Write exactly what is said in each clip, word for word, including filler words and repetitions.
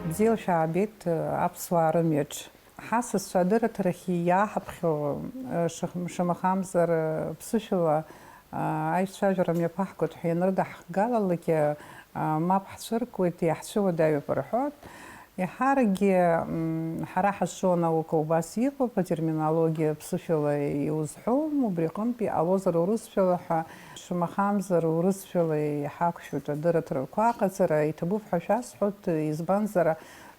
Бзиала шәаабеит, аԥсуаа рымҩаҿ. Ҳасасцәа адырраҭарахь иааҳаԥхьо, шах-, шамахамзар, ԥсышәала, аицәажәара мҩаԥаҳгоит ҳәа ианырдаҳгалалак, мап ҳцәыркуеит, иаҳцәыуадаҩуп рҳәоит. Еиҳаракгьы, м, ҳара ҳазҿу анаука убас иҟоуп, атерминологиа ԥсышәала иузҳәом, убри аҟынтә иҟалозар урысшәала ҳәа, шамахамзар урысшәала иҳақәшәоит адырраҭарақәа аҟаҵара, иҭабуп ҳәа шәасҳәоит, избанзар,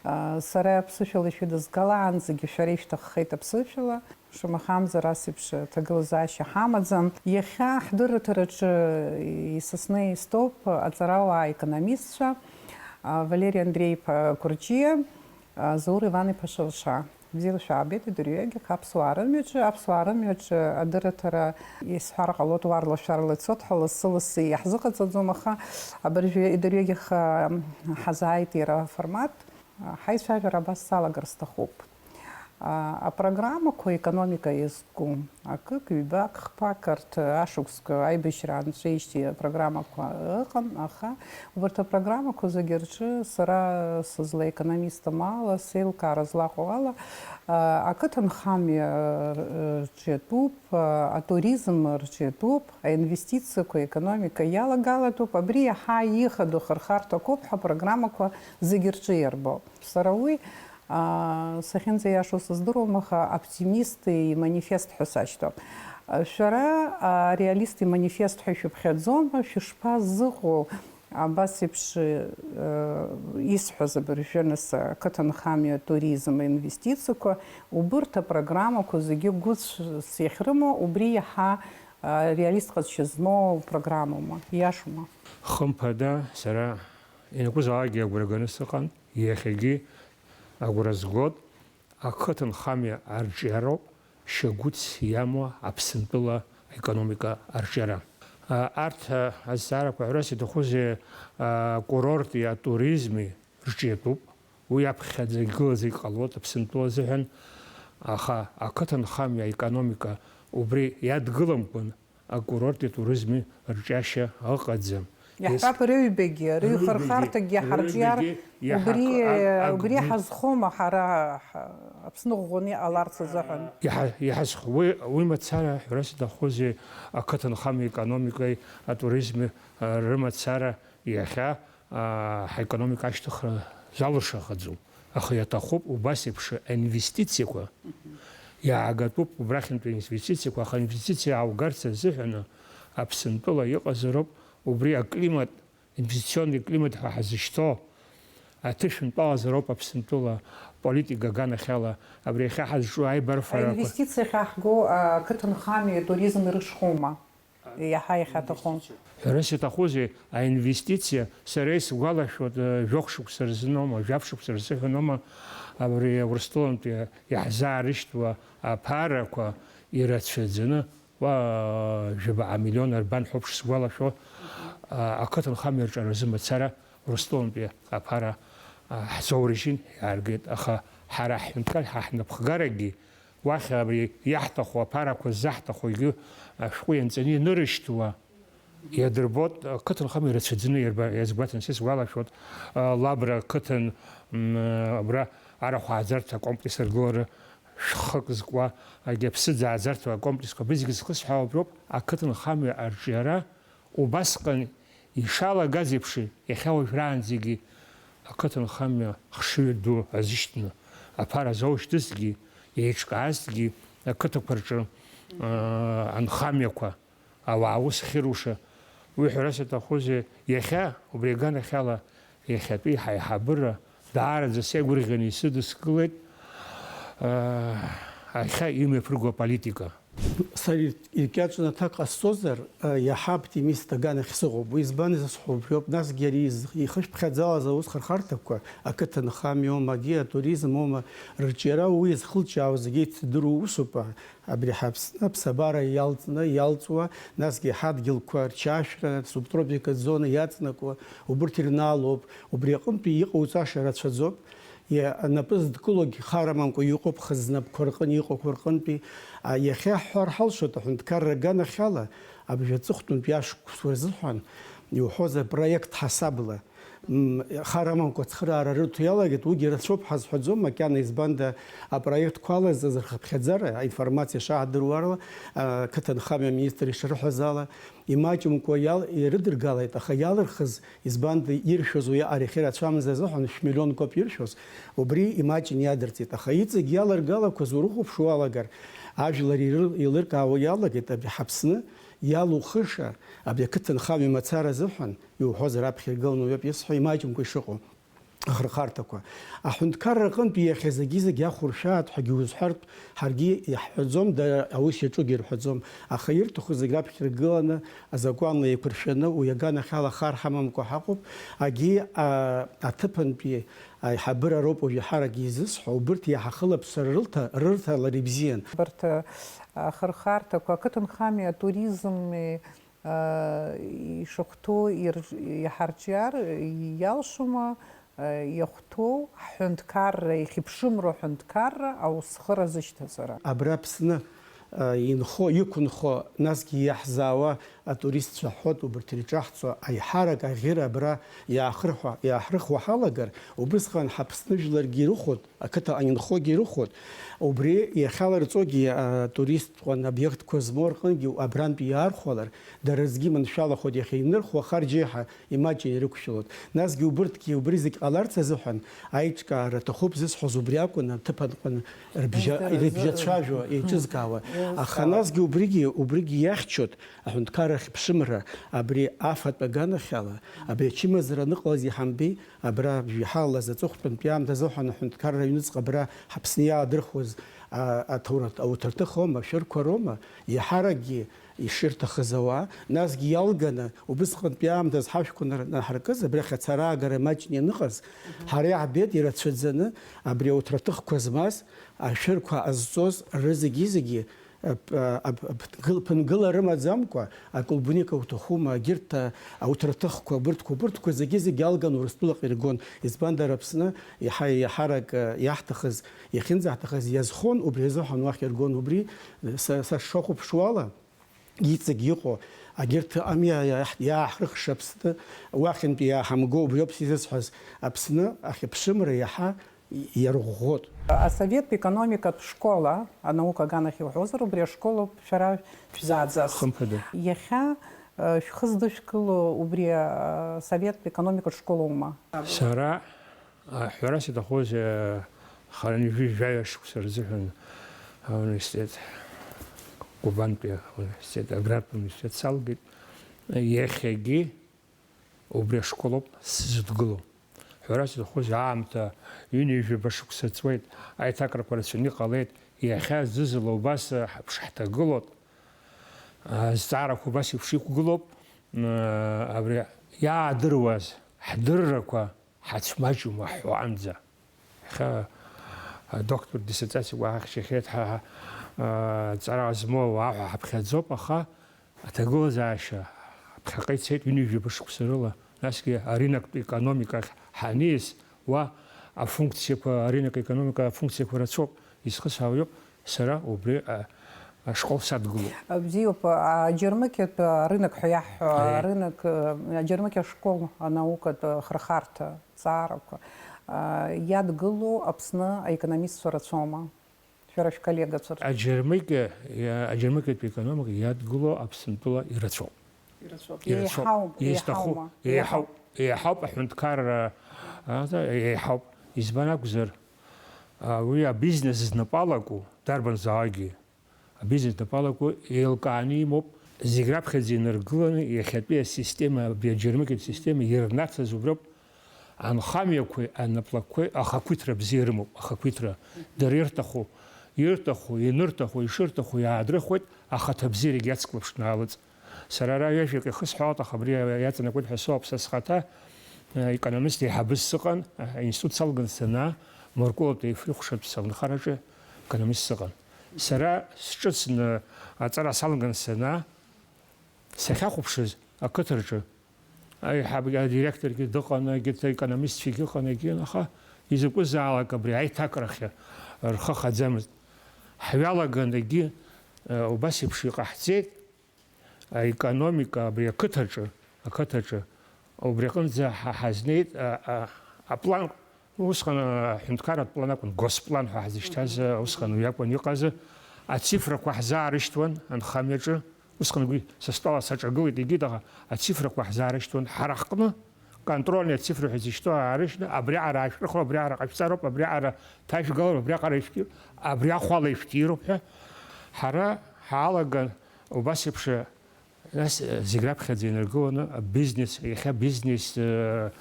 а, сара ԥсышәала ишәыдызгалаанӡагьы шәара ишәҭаххеит аԥсышәала. Шамахамзар, ас еиԥш аҭагылазаашьа ҳамаӡам. Иахьа ҳдырраҭараҿы исасны истәоуп аҵарауаа, аекономистцәа, а, Валери Андреи-иԥа Кәырҷиа, а, Заур Иван-иԥа Шалша. Бзиала шәаабеит, идырҩегьых аԥсуаа рымҩаҿы, аԥсуаа рымҩаҿы адырраҭара, исҳәар ҟалоит, уарла-шәарла ицоит ҳәа, лассы-лассы иаҳзыҟаҵаӡом, аха абыржәы идырҩегьых, а, ҳазааит иара аформат. Ҳаицәажәара абас салагар сҭахуп. Апрограммақәа, економика иазку, акык, ҩбак, хԥак, арҭ ашықәсқәа аибашьра аанҵәеижьҭеи апрограммақәа ыҟан, аха убарҭ апрограммақәа зегьы рҿы сара сызлаекономистым ала, сеилкаара злаҟоу ала, ақыҭанхамҩа рҿиатәуп, атуризм рҿиатәуп, аинвестициақәа, аекономика иалагалатәуп, абри иаҳа ихадоу ахырхарҭақәоуп ҳәа апрограммақәа зегьы рҿы иарбоуп. Сара уи, аа, сахьынӡаиашоу сыздыруам, аха оптимист иманифест ҳәа сашьҭоуп. Шәара, аа, реалист иманифест ҳәа шәыԥхьаӡома? Шәышԥазыҟоу абас еиԥш, э, исҳәаз абыржәы, нас, ақыҭанхамҩа, атуризм, аинвестициақәа, убырҭ апрограммақәа зегьы гәыцәс иахьрымоу, убри иаҳа, аа, реалист ҟазшьа змоу программоума? Ииашоума? Хымԥада, сара ианакәызаалакгьы агәра ганы сыҟан. Иахьагьы агәра згоит, ақыҭанхамҩа арҿиароуп шьагәыҭс иамоу Аԥсынтәыла аекономика арҿиара. А, арҭ, а, азҵаарақәа ҳәарас иҭахузеи, а, акурорти атуризми рҿиатәуп. Уи аԥхьаӡа игылазаргь ҟалоит Аԥсынтәыла азыҳәан, аха ақыҭанхамҩа аекономика убри иадгыламкәан, акурорти атуризми рҿиашьа ыҟаӡам. Иаҳҳәап, рыҩбагьы, рыҩхырхарҭагьы ҳарҿиар, убри, убри ҳазхома ҳара, ҳ-, Аԥсны ӷәӷәаны иҟаларц азыҳәан? Иаҳа-, иаҳазх-, уи, уи мацара, ҳәарас иҭахузеи, ақыҭанхамҩа економикеи атуризми, а, рымацара иахьа аа, ҳаекономика ашьҭыхра залыршахаӡом. Аха иаҭахуп убас еиԥш аинвестициақәа. Иаагатәуп убрахьынтәи аинвестициақәа, аха аинвестициа ааугарц азыҳәан Аԥсынтәыла иҟазароуп убри аклимат, инвестиционный климат ҳәа ҳазышьҭоу аҭышәынтәалазароуп Аԥсынтәыла политика аганахьала абри иахьа ҳазҿу аибарфарақәа. Аинвестициа ахьаҳго ақыҭанхамҩеи атуризми рышхоума? Иаҳа иахьаҭаху. Ҳәарас иаҭахузеи, аинвестициа, сара исгәалашәоит, э, жәохә шықәса рзыноума, жәаф шықәса рзыҳәаноума, абри Урыстәылантәи иаҳзаарышьҭуа аԥарақәа ирацәаӡаны, уа, жәабаҟа миллион рбан ҳәоуп шсгәалашәо, а, ақыҭанхамҩа рҿаразы мацара Урыстәылантәи аԥара, а, ҳзоурыжьын, иааргеит, аха ҳара ҳҳәынҭқар, ҳа ҳнапхгарагьы, уахь абри иаҳҭаху аԥарақәа ззаҳҭаху егьи ашәҟәы ианҵаны ианырышьҭуа, иадырбоит, ақыҭанхамҩа рацәаӡаны иарба-, иазгәаҭан, са исгәалашәоит, а, Лабра ақыҭан, м, абра арахә ааӡарҭа акомплекс аргылара шәхык зкуа, егьи аԥсыӡ ааӡарҭа акомплексқәа, абри зегьы зхысҳәаауа аброуп, ақыҭанхамҩа арҿиара Убасҟан ишалагаз еиԥш, иахьа уажәраанӡагьы ақыҭанхамҩа хшыҩ ду азышьҭны, аԥара зоушьҭызгьы, еиҿкаазҭгьы, ақыҭақәа рҿы, аа, анхамҩақәа, ауаа аус ахьыруша, уи ҳәарас иаҭахузеи, иахьа убри аганахьала иахьатәи ҳаиҳабыра даараӡа сеигәырӷьаны исыдыскылеит, аа, иахьа имҩаԥырго аполитика. Сара ир-, иркьаҿны аҭак ҟасҵозар, а, иаҳа оптимист аганахь сыҟоуп. Уи избан изысҳәо убриоуп, насгьы ари из-, ихышәԥхьаӡалаз аус хырхарҭақәа, ақыҭанхамҩоума, егьи атуризмоума, рырҿиара уи зхылҿиаауа зегьы иҭдыруа усуп, а, абри ҳаԥсны аԥсабара иалҵны иалҵуа, насгьы ҳадгьылқәа рчашәра, асубтропикатә зона иаҵанакуа, убырҭ ирнаалоуп, убри аҟынтәи иҟауҵаша рацәаӡоуп. Иа-, напы зыдкылогь хар амамкәа иҟоуп, хызнапқәа рҟын иҟақәоу рҟынтәи, а, иахьа ҳҳәар ҳалшоит, аҳәынҭқарра аганахьала, абжа аҵыхәтәантәи ашықәсқәа рзыҳәан иуҳәозар, проект ҳасабла, М, хар амамкәа ацхыраара рырҭо иалагеит, уигьы рацәоуп ҳазҳәаӡом, макьана, избанда, апроектқәа алазҵаз рхыԥхьаӡара, аинформациа шаҳдыруа ала, ақыҭанхамҩа аминистр ишырҳәаз ала, имаҷымкәа иал-, ирыдыргалеит, аха иалырхыз, избанда, иршәоз уи арахьы ирацәамыз азыҳәан, шә-миллионк ауп иршәоз, убри имаҷны иадырҵеит, аха иҵегь иаларгалақәаз урыхәаԥшуа уалагар, ажәлар иры-, еилыркаауа иалагеит, абри ҳаԥсны иалухыша, абри ақыҭанхамҩа мацара азыҳәан, иуҳәозар, аԥхьа иргыланы уиоуп исҳәо, имаҷымкәа ишыҟоу ахырхарҭақәа. Аҳәынҭқарра рҟынтәи иахьа зегьы-зегь иахәыршәааит ҳәагьы узҳәартә, ҳаргьы иаҳҳәаӡом, дара аус иаҿугьы ирҳәаӡом, аха ирҭаху зегь раԥхьа иргыланы, азакәанла еиқәыршәаны, уи аганахьала хар ҳамамкәа ҳаҟоуп. Агьи, а, аҭыԥантәи аиҳабыра роуп уажә иаҳаракгьы изысҳәо, убырҭ иаҳа хылаԥшцәа рырҭа-, рырҭалар ибзиан. Абарҭ, а, ахырхарҭақәа, ақыҭанхамҩа, атуризми, ишахәҭоу ир-, иҳарҿиар иалшома, иахәҭоу ҳҳәынҭқарра, ихьыԥшымро аҳәынҭқарра аусхыра зышьҭаҵара? Абра Аԥсны инхо, иқәынхо, насгьы иаҳзаауа атуристцәа ҳҳәоит, убарҭ иреиҿаҳҵо аиҳарак аӷьыра абра иаахырхәа-, иааҳрыхуа ҳалагар, убысҟан ҳАԥсны жәларгьы ирыхәоит, ақыҭа анынхогьы ирыхәоит. Убри иахьаларҵогьы атуристтә обиектқәа змоу рҟынгьы абрантәи иаархәалар, дара рзгьы маншәалахоит, иахьа инырхуа харџьеиҳа имаҷны ирықәшәалоит. Насгьы убырҭгьы убри зегь ҟаларц азыҳәан аиҿкаара аҭахуп зысҳәоз убри акәын, аҭыԥ аҟны рыбжьа-, Аизара рыбжьацәажәо, еиҿызкаауа. Аха еилыскаауа. Насгьы убригьы, убригьы иахьчоит аҳәынҭқарра ахьыԥшымра абри афатә аганахьала, абри ачымазара аныҟалаз иҳамбеи, Абра жәаҳалаз аҵыхәтәантәи аамҭазы ҳәа аҳәынҭқарра аҩныҵҟа абра ҳаԥсны иаадырхуаз, а, аҭаура-, ауҭарҭыхоума, ашәырқәа роума, иаҳаракгьы ишырҭахыз ауаа, насгьы иалганы, убысҟантәи аамҭазы ҳашәқәа нар-, наҳаркыз, абрахь ацара-аагара маҷны ианыҟаз, ҳара иаҳбеит ирацәаӡаны абри ауҭраҭыхқәа змаз, ашәырқәа ҟазҵоз рызегьы-зегьы, ап-, ап-, ап-, ԥынгыл-, ԥынгыла рымаӡамкәа, аклубника уҭахума, егьырҭ, а, ауҭраҭыхқәа, абырҭқәа, абырҭқәа зегьы-зегьы алган Урыстәылаҟа иргон. Избанзар, Аԥсны иаҳа-, иаҳарак, а, иаҳҭахыз, иахьынӡаҳҭахыз иазхон, убри азыҳәан уахь иргон. Убри, са, са сшахәаԥшуала, иҵегь иҟоу, егьырҭ ами иа-, иа-, иааҳрыхша Аԥсны, уахьынтәи иааҳамго, убриоуп сизысҳәаз, Аԥсны ахьыԥшымра иаҳа иарӷәӷәоит. Асоветтә економикатә школа, анаука аганахь иуҳәозар, убри ашколоуп шәара шәзааӡаз. Хымԥада. Иахьа, э, шәхы здышәкыло убри, э, асоветтә економикатә школоума? Сара, э, ҳәарас иҭахузеи, э, хара ҩажәи жәаҩа шықәса рзыҳәан ауниверситет, Кубантәи ауниверситет, аграртә университет салгеит. Иахьагьы Убри ашкол ауп сзыдгыло. Ҳәарас иҭахузеи, аамҭа ҩынҩажәаба шықәса ҵуеит, аиҭакрақәа рацәаны иҟалеит, иахьа зны-зынла убас ҳаԥш-, ҳҭагылоит. Азҵаарақәа убас еиԥш иқәгылоуп, м, абри иаадыруаз ҳдыррақәа ҳацәмаҷума ҳҳәоанӡа. Иахьа, а, доктор диссертациак уаҳахьчахьеит ҳәа, а, ҵара змоу ауаа ҳәа ҳаԥхьаӡоуп, аха аҭагылазаашьа ԥхьаҟа ицеит ҩынҩажәаба шықәса рыла, насгьы арыноктә економикахь ҳаниас, уа афункциақәа, арынок економика афункциақәа рацәоуп, изхысҳәаауа иоуп, сара убри, а, ашкол садгылоуп. Бзиоуп, аџьармыкьатә арынок ҳәа иаҳҳәо, Аиеи. Арынок, а, аџьармыкьа ашкол анаукатә хырхарҭа. Ҵаарақәа, аа, иадгылоу Аԥсны аекономистцәа рацәоума? Шәара шәколлегацәа рҿы? Аџьармыкьа, иа-, аџьармыкьатә економика иадгылоу Аԥсынтәыла ирацәоуп. Ирацәоуп. Ирацәоуп. Еиҳау-, Изҭаху, еиҳаума? Еиҳау-, Еиҳау. Еиҳауп аҳәынҭқарра, а, еиҳауп. Избан акәзар, а, уи абизнес знапы алаку, дарбанзаалакгьы, Абизнес напалаку еилкааны имоуп. Зегь раԥхьаӡа инаргыланы иахьатәи асистема, абри аџьармыкьатә система ирнаҭаз уброуп. Анхамҩақәеи анаплакқәеи ахақәиҭра бзиа рымоуп, ахақәиҭра. Дара ирҭаху, ирҭаху, ианырҭаху, ишырҭаху иаадрыхуеит, ахаҭа бзиарагь иацклаԥшны аалыҵ. Сара ара ҩажәак ихысҳәаауеит, аха абри иаҵанакуеит ҳәа соуп са схаҭа, э, економист еиҳабыс сыҟан, э, аинститут салган санаа, Мыркәылатәи аифрихәшатә салнхараҿы економист сыҟан. Сара сҿыцны аҵара салган санаа, сахьахәаԥшыз ақыҭаҿы, аиҳаб-, адиректоргьы дыҟан, егьырҭ аекономистцәагьы ыҟан, егьин, аха изакәызаалак абри аиҭакрахь рхы хаӡамызт. Ҳҩалаган, егьи, э, убас еиԥш иҟаҳҵеит, аекономика абри ақыҭаҿы, ақыҭаҿы, Убри аҟынӡа ҳа ҳазнеит, а, а, аплан, усҟан, а, аҳәынҭқарратә план акәын, госплан ҳәа ҳзышьҭаз, а, усҟан уи акәын иҟаз. Ацифрақәа ҳзаарышьҭуан анхамҩаҿы. Усҟан уи са стәала саҿагылеит, егьит, аха ацифрақәа ҳзаарышьҭуан. Ҳара ҳҟны контрольный ацифра ҳәа изышьҭоу аарышьҭны, абриаҟара аашәырхуа, абриаҟара ҟашәҵароуп, абриаҟара ҭашәгалароуп, абриаҟара ишәҭироуп, абри ахәала ишәҭироуп ҳәа ҳара ҳаалаган, убас еиԥш, нас, зегь раԥхьаӡа инаргыланы абизнес, иахьа бизнес, э,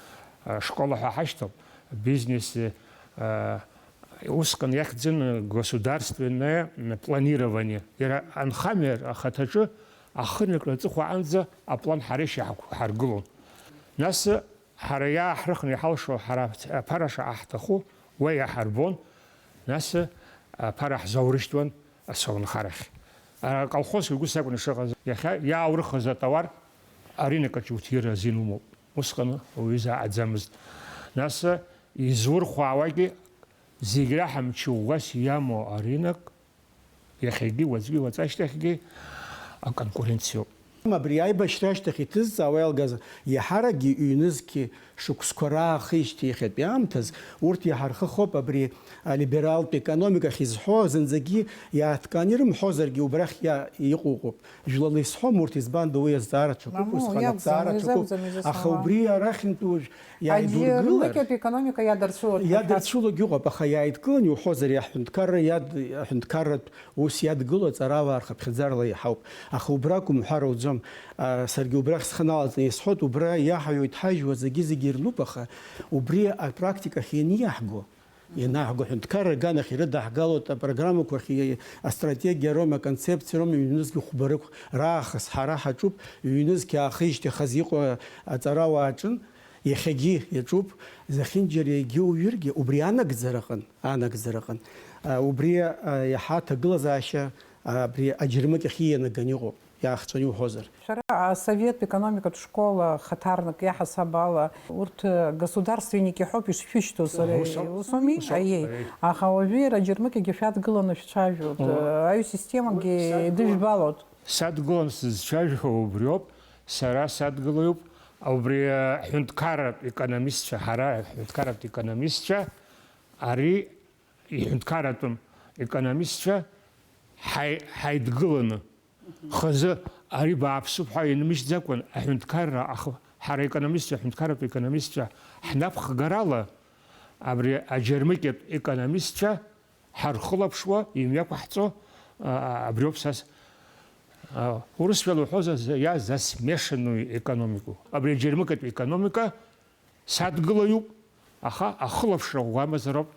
э, школа ҳәа ҳашьҭоуп, бизнес, э, э, усҟан иахьӡын государственное планирование. Иара анхамҩа ахаҭаҿы ахынҩракра аҵыхәа аҟынӡа аплан ҳара ишьаҳақәҳаргылон. Нас ҳара иааҳрыхны иҳалшо, ҳара аԥара шаҟа ҳҭаху, уа иаҳарбон, нас аԥара ҳзаурышьҭуан асовнхарахь. Аколхоз уи ус акәын ишыҟаз. Иахьа иааурыхыз атауар арынок аҿы уҭира азин умоуп. Усҟан уаҩы изааӡамызт. Нас изурхәаауагьы зегь раҳа мчы ӷәӷәас иамоу арынок, иахьагьы, уаҵәгьы, уаҵәашьҭахьгьы аконкуренциоуп. Абри аибашьра ашьҭахь иҭызҵаауа иалгаз, иаҳаракгьы ҩнызқьи шықәсқәа раахижьҭеи иахьатәи аамҭаз, урҭ иаҳархыхоуп абри алибералтә економика ахьизҳәо, зынӡагьы иааҭганы ирымҳәозаргьы, убрахь иа-, иҟоуп. Жәлала исҳәом урҭ, избанда, уи азҵаара даҽакуп, Мамоу, усҟан иакәӡам, азҵаара даҽакуп. Изакәӡам изысҳәауа. Аха убри арахьынтә уажә иааидургылар, аџьармыкьатә економика иадырцәылоит ҳәа шәасҳәап. Иадырцәылогь ыҟоуп, аха иааидкылан иуҳәозар, иаҳәынҭқарра иад-, аҳәынҭқарратә ус иадгыло аҵарауаа рхыԥхьаӡарала иаҳауп. Аха убра акәым ҳәа рауӡом. А, саргьы убрахь схы налаҵаны исҳәоит, убра иаҳаҩуеит ҳажәуа, зегьы-зегьы ирнуп, аха убри апрактикахь ианиаҳго, ианааҳго, аҳәынҭқарра аганахь ирыдаҳгалоит апрограммақәа ахь, астратегиа роума, аконцепциа роума, ҩнызқь хәба рықә раахыс ҳара ҳаҿуп, ҩнызқь аахижьҭеи хазы иҟоу аҵарауаа аҿын, иахьагьы иаҿуп, зехьынџьара иагьыуҩыргьы, убри анагӡараҟын, анагӡараҟын, а, убри, а, иаҳа аҭагылазаашьа, а, абри аџьармыкьахь иианаган иҟоуп. Иаахҵәаны иуҳәозар. Шәара асовет економикатә школа хаҭарнак иаҳасаб ала, урҭ государственники ҳәоуп ишшәышьҭоу, сара Усоуп. Усоми? Усоуп. Аиеи. Аиеи. Аха уажәы иара аџьармыкьагьы шәадгыланы шәцәажәоит. Уа. Аҩ системагьы Садгылан. Идыжәбалоит. Садгылан сызцәажәо убриоуп, сара садгылаҩуп, убри аҳәынҭқарратә економистцәа, ҳара аҳәынҭқарратә економистцәа, ари иҳәынҭқарратәым економистцәа ҳаи-, ҳаидгыланы, хазы ари бааԥсуп ҳәа инмыжьӡакәан, аҳәынҭқарра ахы-, ҳара аекономистцәа, аҳәынҭқарратә економистцәа ҳнапхгарала, абри аџьармыкьатә економистцәа ҳархылаԥшуа, имҩақәаҳҵо, а, абриоуп сас, а, урысшәала уҳәозар, я за смешанную экономику. Абри аџьармыкьатә економика Садгылаҩуп, аха ахылаԥшра ӷәӷәа амазароуп,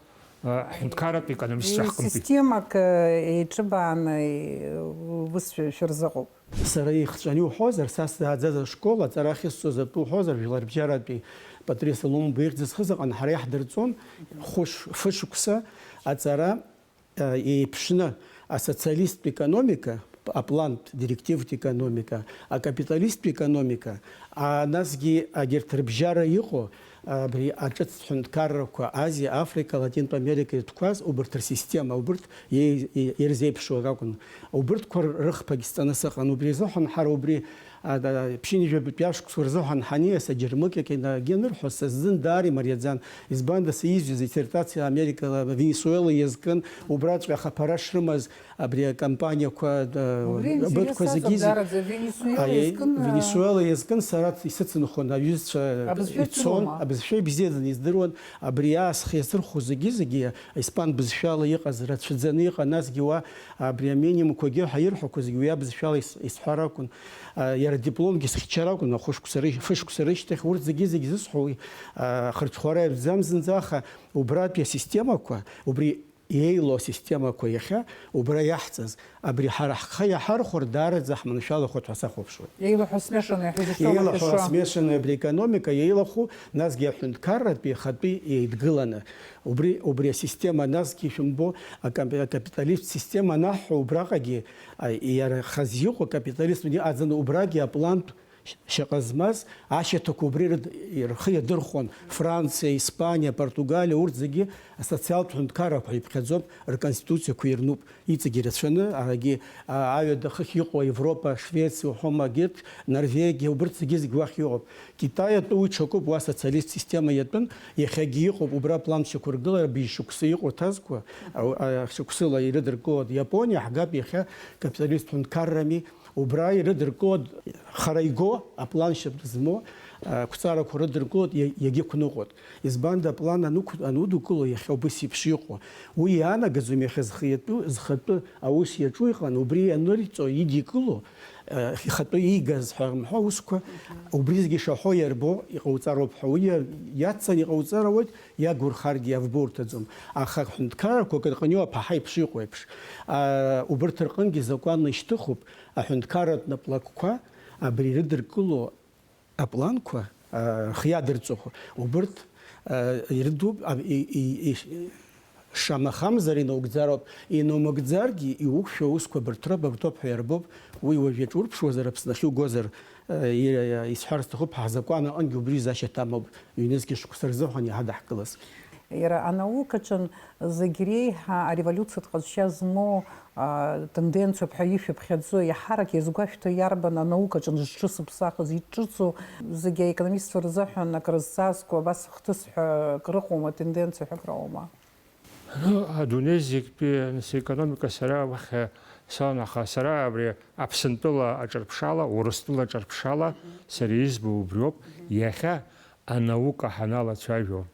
э, ҳҳәынҭқарратә економистцәа ҳҟынтәи. Системак, э, еиҿыбааны, э, ус шәырзыҟоуп. Сара ихҵәаны иуҳәозар, са сзааӡаз ашкол аҵара ахьысҵоз атәы уҳәозар, жәларбжьаратәи Патриса Лумба ихьӡ зхыз аҟны ҳара иаҳдырҵон хәыш-, фышықәса аҵара еиԥшны асоциалисттә економика, аплантә директивтә економика, акапиталисттә економика, а, насгьы агьырҭ рыбжьара иҟоу, абри аҿыц ҳәынҭқаррақәа, Азиа, Африка, Латинтә Америка иртәқәаз, убырҭ рсистема, убырҭ иеи-, иеи-, ирзеиԥшуа акакәын. Убырҭқәа рыхԥагь сҵаны сыҟан. Убри азыҳәан ҳара убри А, да, ԥшьынҩажәа жәабатәи ашықәсқәа рзыҳәан ҳаниас, аџьармыкьа кьанагьы анырҳәо, са сзын даара имариаӡан. Избанда, сизҩыз диссертациа Америкала, Венесуела иазкын, убраҵәҟьа ахаԥара шрымаз абри акомпаниақәа, а, Убри абырҭқәа интересы зегьы, зегь-, азааӡаразы Венесуела Аиеи, иазкын, а, Венесуела иазкын, сара исыцынхон аҩызцәа Абызшәа ицон, цырума? Абызшәа ибзиаӡаны издыруан, абри аасхы иазырхәо зегьы-зегьы, испан бызшәала иҟаз, рацәаӡаны иҟан, насгьы уа абри аминимумқәагьы ҳәа ирҳәақәо зегьы уи абызшәала ис-, исҳәар акәын. А, иара дипломгьы схьчар акәын, ахәышықәса рышь-, фышықәса рышьҭахь, урҭ зегьы-зегь зысҳәо уи, а, хырҽхәара иаӡамзынӡа, аха убратәи асистемақәа, убри еилоу асистемақәа иахьа убра иаҳҵаз, абри ҳара ҳхы иаҳархәар, даараӡа ҳманшәалахоит ҳәа сахәаԥшуеит. Еилаҳәа смешанное ҳәа изышьҭоу Еилаҳәа машәыршәа. Смешанное абри аекономика еилахәу, насгьы аҳәынҭқарратәи ахатәи еидгыланы. Убри, убри асистема насгьы шәымбо, акап-, акапиталисттә система анаҳҳәо убраҟагьы, а, иара хазы иҟоу акапитализм иҟаӡаны убрагьы аплантә шьаҟа змаз ашьаҭақәа убри рыд-, рхы иадырхәон. Франциа, Испаниа, Португалиа, урҭ зегьы асоциалтә ҳәынҭқаррақәа иԥхьаӡоуп, рконституциақәа ирнуп, иҵегьы ирацәаны, арагьы, а, аҩада хыхь иҟоу Европа, Швециа уҳәома, егьырҭ, Норвегиа, убырҭ зегьы-зегь уахь иҟоуп. Китаи атәы уи ҽакуп, уа социалисттә система иатәын, иахьагьы иҟоуп, убра аплан шьақәыргылара быжь шықәса иҟоу ҭазқәа, а, а, шықәсыла ирыдыркылоит. Иапониа ҳгап иахьа капиталисттә ҳәынҭқаррами, убра ирыдыркылоит хара иго, аплан шьапы змоу, а, қәҵарақәа рыдыркылоит, иа-, иагьықәныҟәоит. Избанда аплан анықә-, анудукыло, иахьа убыс еиԥш иҟоу, уи иаанагаӡом иахьа зхы иатәу, зхатәы аус иаҿу иҟан, убри ианырҵо, идикыло, а, ихатәы иигаз ҳәа рымҳәо аусқәа, убри зегьы ишаҳәо иарбо иҟауҵароуп ҳәа, уи иа-, иацҵаны иҟауҵар ауеит, иагурхаргьы иавбо урҭаӡом. Аха ҳәынҭқаррақәак рҟынҩы аԥаҳа еиԥш иҟоу еиԥш, а, убырҭ рҟынгьы закәанла ишьҭыхуп, аҳәынҭқарратә наплакқәа абри ирыдыркыло апланқәа, а, рхы иадырҵахо, убырҭ, а, ирыдуп, а, и, и, и, шамахамзар инаугӡароуп, инумыгӡаргьы, иуқәшәо аусқәа абырҭроуп, абырҭоуп ҳәа иарбоуп, уи уажә иаҿурԥшуазар, Аԥсны ахьугозар, э, ир-, исҳәар сҭахуп, ҳзакәан аҟынгьы убри изашьа ҭамоуп, ҩнызқьи шықәса рзыҳәан иаҳа даҳкылаз. Иара анаукаҿын зегь реиҳа ареволиуциатә ҟазшьа змоу, а, тенденциоуп ҳәа ишәыԥхьаӡо, иаҳарак иазгәашәҭо иарбан анаукаҿын зҽысыԥсахыз, иҿыцу, зегь аекономистцәа рзыҳәан акрызҵазкуа, абас хҭыс ҳәа акрыҟоума, тенденциа ҳәа акраума? Ну, адунеи зегьтәи, нас, аекономика сара уахь салан, аха сара абри Аԥсынтәыла аҿырԥшала, Урыстәыла аҿырԥшала сара избо убриоуп, иахьа анаука ҳаналацәажәо,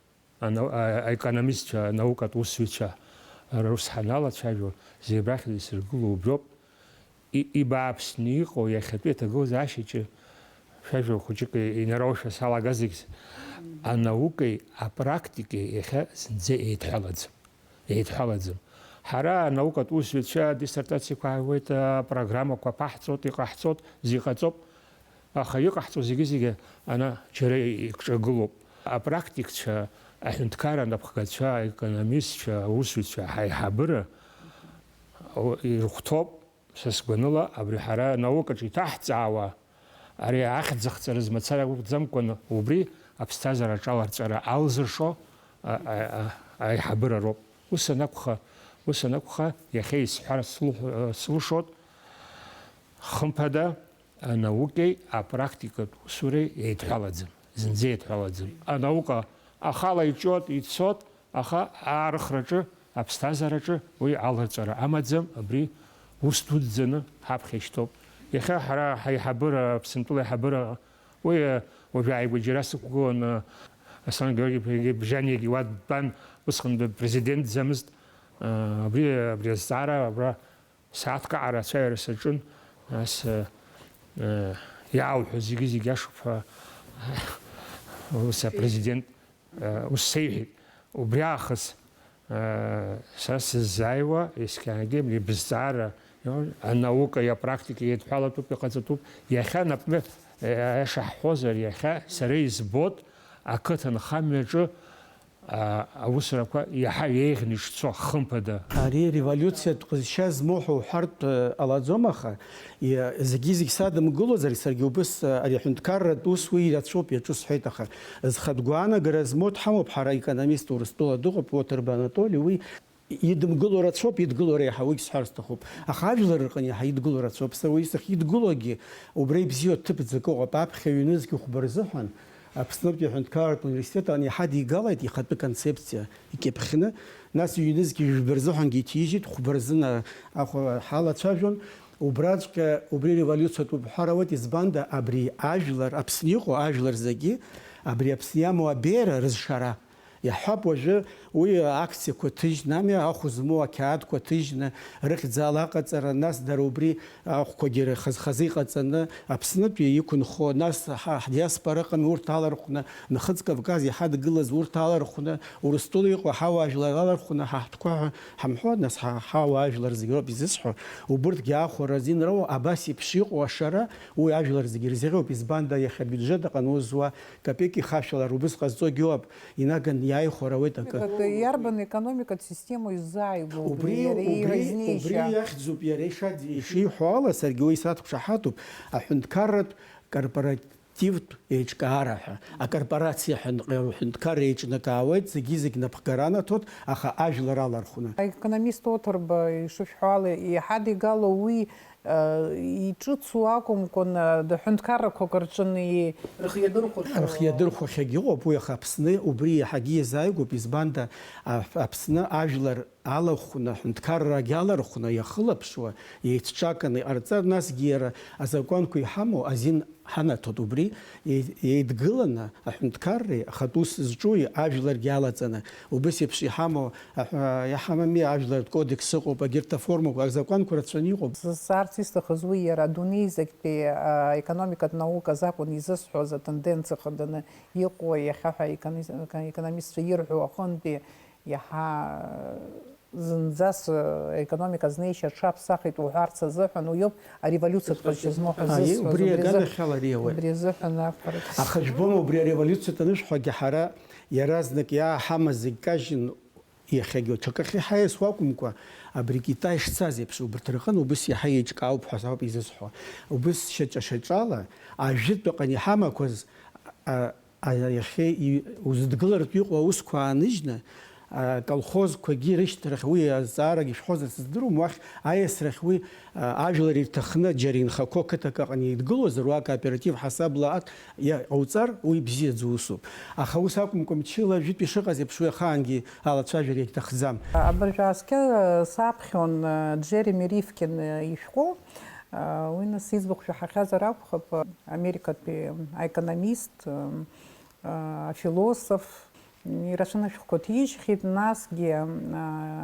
ана-, а-, аекономистцәа, анаукатә усзуҩцәа рус ҳаналацәажәо, зегь рахь исыргыло убриоуп. И-, ибааԥсны иҟоу иахьатәи аҭагылазаашьаҿы шәажәа хәыҷык инароушәа салагазегь, анаукеи апрактикеи иахьа зынӡа еидҳәалаӡам. Еидҳәалаӡам. Ҳара анаукатә усзуҩцәа диссертациақәа ҳаиуеит, апрограммақәа ԥаҳҵоит, иҟаҳҵоит, зегь ҟаҵоуп. Аха иҟаҳҵо зегьы-зегьы ана џьара икҿагылоуп. Апрактикцәа, аҳәынҭқарра анапхгацәа, аекономистцәа, аусзуҩцәа, ҳаиҳабыра, о, ирыхәҭоуп. Са сгәаныла, абри ҳара анаукаҿы иҭаҳҵаауа, ари ахьӡ-ахҵара змацара акәӡамкәаны, убри аԥсҭазаара аҿаларҵәара алзыршо, а, а, а, аиҳабыра роуп. Ус анакәха, ус анакәха, иахьа исҳәар слыхә-, слышоит, хымԥада, анаукеи апрактикатә усуреи еидҳәалаӡам, зынӡа еидҳәалаӡам. Анаука ахала иҿиоит, ицоит, аха аарыхраҿы, аԥсҭазаараҿы уи аларҵәара амаӡам, абри ус дуӡӡаны ҳаԥхьа ишьҭоуп. Иахьа ҳара ҳаиҳабыра, Аԥсынтәыла аиҳабыра, уи, уажәы ааигәа џьара сықәгыланы, Аслан Георгиевигьы Бжьаниагьы уа дтәан, усҟан дпрезидентӡамызт, абри, абри азҵаара абра сааҭк аҟара ацәажәара саҿын, нас, э, э, иаауҳәо зегьы-зегь иашоуп ҳәа, ус апрезидент, э, ус сеиҳәеит. Убри аахыс, э, са сыззааиуа, есқьынгьы абри бызҵаара, анаукеи апрактикеи еидҳәалатәуп, иҟаҵатәуп. Иахьа, например, э, аиаша ҳҳәозар, иахьа сара избоит ақыҭанхамҩаҿы а, аусурақәа иаҳа еиӷьны ишцо, хымԥада. Ари револиуциатә ҟазшьа змоу ҳәа уҳәартә, э, ҟалаӡом, аха, иа-, зегьы-зегь садымгылозар, саргьы убыс, э, ари аҳәынҭқарратә ус уи ирацәоуп, иаҿу сҳәеит, аха зхатә гәаанагара змоу дҳамоуп ҳара аекономист Урыстәыла дыҟоуп, Уоҭырба Анатоли, уи идымгыло рацәоуп, идгыло реиҳа, уигь сҳәар сҭахуп. Аха ажәлар рҟны иаҳа идгыло рацәоуп. Сара уи сахьидгылогьы, убра ибзиоу ҭыԥ ӡак ыҟоуп, аԥхьа ҩнызқь хәба рзыҳәан, Аԥснытәи аҳәынҭқарратә университет аан иҳадигалеит ихатәы концепциа икьыԥхьны, нас ҩнызқь жәба рзыҳәангьы иҭижьит, хәба рзын а-, ахә-, ҳалацәажәон. Убраҵәҟьа убри револиуциатәуп ҳәа рауеит, избанда, абри ажәлар, Аԥсны иҟоу ажәлар зегьы, абри Аԥсны иамоу абеиара рызшара. Иаҳҳәап, уажәы уи акциақәа ҭыжьны, ами, ахә змоу ақьаадқәа ҭыжьны, рыхьӡала аҟаҵара, нас дара убри ахәқәагьы хаз-хазы иҟаҵаны, Аԥснытәи иқәынхо, нас ҳа, ҳдиаспора ыҟами, урҭ алархәны, Нхыҵ Кавказ иҳадгылаз урҭ алархәны, Урыстәыла иҟоу ҳауаажәлар алархәны, ҳа ҳтәқәа ҳәа ҳамҳәо, нас ҳа, ҳауаажәлар зегь роуп изысҳәо, убырҭгьы аахәара азин роуа, абас еиԥш иҟоу ашара, уи ажәлар зегь ирзеиӷьуп, избанда, иахьа абиуџьет аҟны узуа капеки хашәалар, убыс ҟазҵогьы ыҟоуп, инаган иааихәар ауеит акы. Иарбан економикатә система иззааигәоу убри, убри, иара убри, иреизнеишьа? Убри иахьӡуп иара ишаӡ-, ишиҳәо ала, саргьы уи сақәшаҳаҭуп, аҳәынҭқарратә корпоративтә еиҿкаара ҳәа. Акорпорациа ҳәа нк-, ҳәынҭқарра еиҿнакаауеит, зегьы-зегь напхгара анаҭоит, аха ажәлар алархәны. Аекономист Оҭырба ишышәҳәо ала, иҳадигало уи, э, иҿыцу акәымкәан, э, ҳәынҭқаррақәак рҿы ни-, рхы иадырхәашьо. Рхы иадырхәахьагь ыҟоуп, уи аха Аԥсны убри иаҳагьы иазааигәоуп, избанда, а-, Аԥсны ажәлар алахәны, аҳәынҭқаррагьы алархәны иахылаԥшуа, еицҿаканы иҟарҵар, насгьы иара азакәанқәа иҳамоу азин ҳанаҭоит, убри еи-, еидгыланы аҳәынҭқарреи ахатә ус зҿуи ажәларгьы алаҵаны, убыс еиԥш иҳамоу аҳәа-, иҳамами, ажәлартә кодекс ыҟоуп, агьырҭ аформақәа, азакәанқәа рацәаны иҟоуп. Сзаарц исҭахыз уи иара адунеи зегьтәи, а, аекономикатә науказ акәын изысҳәоз атенденциа хаданы иҟоу иахьа ҳәа аекони-, аекономистцәа ирҳәо аҟынтәи иаҳа зынӡас, э, аекономика азнеишьа аҽаԥсахит уҳәарц азыҳәан, уиоуп ареволиуциатә ҟазшьа змоу ҳәа, аиеи, зысҳәаз. Убри убри азы-, аганахьала ари ауеит. Убри азыҳәан акәхарц. Аха жәбома, убри ареволиуциатә анышәҳәогьы ҳара иаразнак иааҳамаз зегь кажьын, иахьагьы ҽакахьы ҳаиасуа акәымкәа, абри Китай шцаз еиԥш, убарҭ рҟын убыс иаҳа еиҿкаауп ҳәа ауп изысҳәо. Убыс шьаҿа-шьаҿала, ажәытәаҟан иҳамақәаз, а, А, иахьа и-, узыдгылартә иҟоу аусқәа ааныжьны, а, колхозқәагьы рышьҭрахь уи азҵаарагьы шәҳәозар сыздыруам, уахь аиасрахь уи, а, ажәлар ирҭахны џьара инхақәоу ақыҭак аҟны идгылозар, уа акооператив ҳасабла аҭ-, иа-, ҟауҵар, уи бзиаӡа усуп. Аха ус акәымкәа, мчыла жәытә ишыҟаз еиԥш уи ахаангьы алацәажәара иагьҭахӡам. Абыржә ааскьа, э, саԥхьон, э, Џьереми Ривкин, э, ишәҟәы. Уи нас иӡбахә шәаҳахьазар акәхап, Америкатәи аекономист, афилософ, ирацәаны ашәҟәқәа ҭижьхьеит, насгьы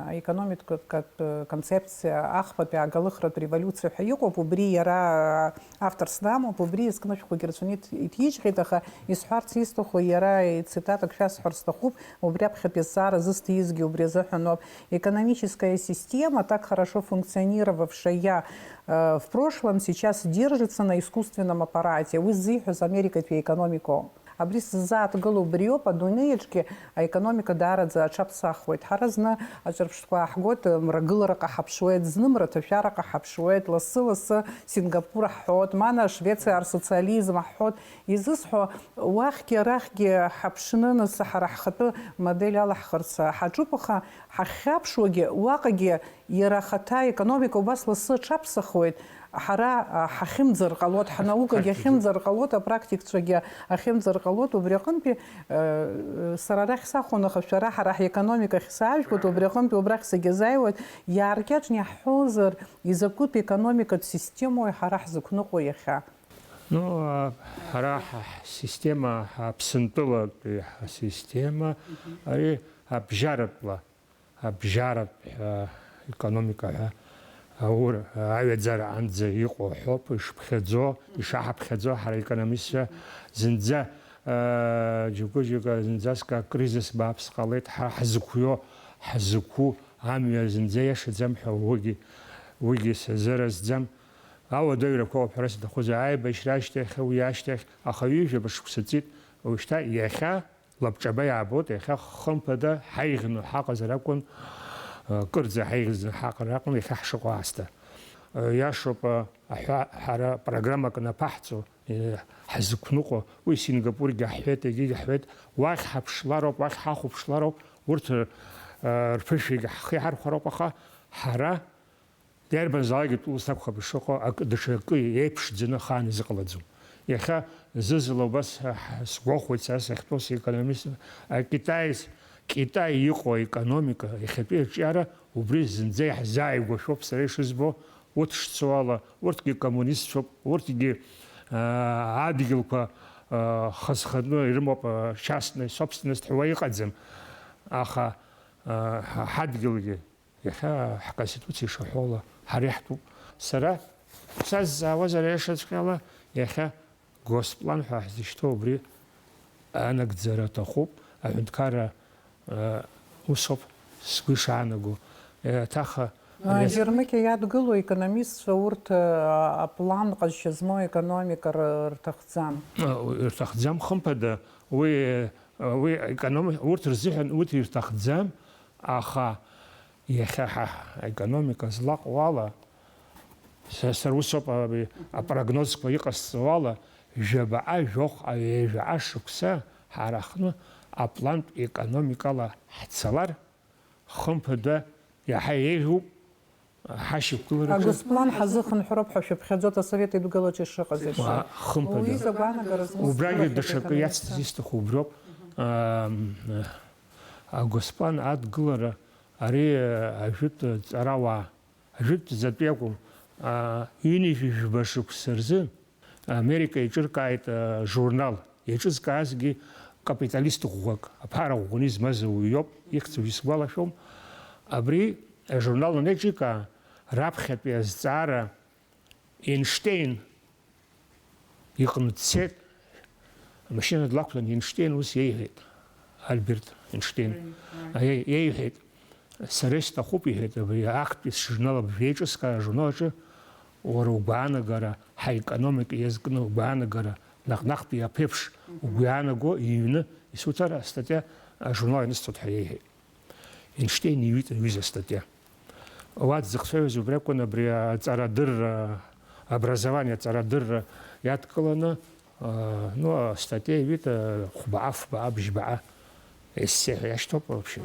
аекономикатә концепциа, ахԥатәи агалыхратә револиуциа ҳәа иҟоуп, убри иара авторс дамоуп, убри изкны ашәҟәқәагьы рацәаны иҭ-, иҭижьхьеит, аха исҳәарц исҭаху, иара ицитатак шәасҳәар сҭахуп, убри аԥхьатәи азҵаара зысҭиизгьы убри азыҳәаноуп. Экономическая система так хорошо функционировавшая, э, в прошлом, сейчас держится на искусственном аппарате. Уи ззиҳәоз Америкатәи аекономикоуп. Абри сзааҭгыло убриоуп, адунеиаҿгьы аекономика даараӡа аҽаԥсахуеит. Ҳара зны аҿырԥштәқәа ааҳгоит, мрагылараҟа ҳаԥшуеит, зны мраҭашәараҟа ҳаԥшуеит, лассы-лассы Сингапур ҳҳәоит, мана Швециа асоциализм ҳҳәоит. Изысҳәо, уахьгьы арахьгьы ҳаԥшны, нас ҳара ҳхатәы модель алаҳхырц ҳаҿуп, аха ҳахьхьаԥшуагьы, уаҟагьы иара ахаҭа аекономика убас лассы аҽаԥсахуеит, ҳара, а, ҳахьымӡар ҟалоит, ҳнаукагьы ахьымӡар ҟалоит, апрактикцәагьы ахьымӡар ҟалоит, убри аҟынтәи, э, сара арахь сахәон, аха шәара ҳара ҳекономика ахь саажәгоит, убри аҟынтәи убрахь сагьазааиуеит, иааркьаҿны иаҳҳәозар, изакәытә економикатә системои ҳара ҳзықәныҟәо иахьа? Ну, а, ҳара ҳ-, ҳсистема, ҳаԥсынтәылатәи ҳсистема, ари абжьаратәла, абжьаратә ҳәа, економика ҳәа аур, аҩаӡара анӡа иҟоу ҳәоуп, ишԥхьаӡо, ишаҳаԥхьаӡо, ҳара економистцәа зынӡа, а, џьоукы-џьоукы зынӡаск акризис бааԥс ҟалеит, ҳара ҳзықәио, ҳзықәу амҩа зынӡа иашаӡам ҳәа уигьы, уигьы сазыразӡам. Ауадаҩрақәа ауп ҳәа сҭахузар, аибашьра ашьҭахь, уи ашьҭахь, аха ҩажәа шықәса ҵит, уажәшьҭа иахьа лабҿаба иаабоит, иахьа хымԥада ҳаиӷьны ҳаҟазар акәын, кырӡа ҳаиӷьны ҳаҟар акәын, иахьа ҳшыҟоу аасҭа. Иашоуп, аҳәа-, ҳара программак анаԥаҳҵо, ҳзықәныҟәо, уи Сингапургьы ҳҳәеит, егьигьы ҳҳәеит, уахь ҳаԥшлароуп, уахь ҳахәаԥшлароуп, урҭ рԥышәагьы ҳхы иҳархәароуп, аха ҳара Иарбанзаалакгьы тәылас акәхап ишыҟоу, акы, даҽа акы еиԥшӡаны ахаан изыҟалаӡом. Иахьа зны-зынла убас ҳ-, ҳ-, сгәахәуеит сара сахьтәоу секономист, акитаец, Китай иҟоу аекономика, иахьатәи аҿиара, убри зынӡа иаҳзааигәашәоуп сара ишызбо, урҭ шцо ала, урҭгьы коммунистцәоуп, урҭгьы, аа, адгьылқәа, аа, хазханы ирымоуп, аа, частная собственность ҳәа уа иҟаӡам. Аха, аа, ҳа-, ҳадгьылгьы Иахьа ҳконституциа ишаҳәо ала, ҳара иаҳтәуп. Сара сазҵаауазар, аиашаҵәҟьала, иахьа госплан ҳәа ҳзышьҭоу убри анагӡара аҭахуп. Аҳәынҭқарра, э, усоуп, сгәы ишаанаго. Еиҭах, э, А, Џьармыкьа иадгылоу аекономистцәа урҭ, э, аплан ҟазшьа змоу аекономика р-, рҭахӡам. Э, рҭахӡам, хымԥада, уи, э, уи аеконом-, урҭ рзыҳәан урҭ ирҭахӡам, аха Иахьа ҳа ҳекономика злаҟоу ала, са, сара усоуп, а, апрогнозқәа иҟасҵо ала, жәабаҟа, жәохә, ҩажәаҟа шықәса ҳара ҳҟны аплантә економикала ҳцалар, хымԥада, иаҳа еиӷьуп, ҳашьақәгылараҿы. Агосплан ҳазыхынҳәроуп ҳәа шәыԥхьаӡоит Асовет Еидгылаҿы ишыҟаз еиԥш. Уа, хымԥада. Уи изакәанагара змоу Убрагьы сгәырӷьоит даҽакы иацҵаз исҭаху убриоуп. Ам, агосплан адгылара ари, а, ажәытә ҵарауаа, ажәытә ҵатәи акәым, а, ҩынҩажәи жәба шықәса рзы Америка еиҿыркааит, а, журнал. Еиҿызкаазгьы капиталист ӷәӷәак, аԥара ӷәӷәаны измаз ауаҩ иоуп, ихьӡ уажә исгәалашәом. Абри ажурнал анаҿикаа, раԥхьатәи азҵаара Эйнштейн иҟны дцеит, амашьына длақәлан, Эйнштейн ус иеиҳәеит, Альберт Эйнштейн, Ааи. Иеиҳәеит, сара исҭахуп, иҳәеит, абри актәи сжурнал абжеиҿыскаара ажурнал аҿы уара угәаанагара, ҳаекономика иазкны угәаанагара, наҟ-наҟтәи аԥеиԥш угәы иаанаго иҩны исуҭар астатиа ажурнал ианысҵоит ҳәа иеиҳәеит. Эйнштейн иҩит аҩыза астатиа. Уа дзыхцәажәоз убри акәын, абри аҵарадырра, образование аҵарадырра иадкыланы, а, ну, астатиа иҩит, а, хәбаҟа, фбаҟа, бжьбаҟа ессе ҳәа иашьҭоуп, в общем,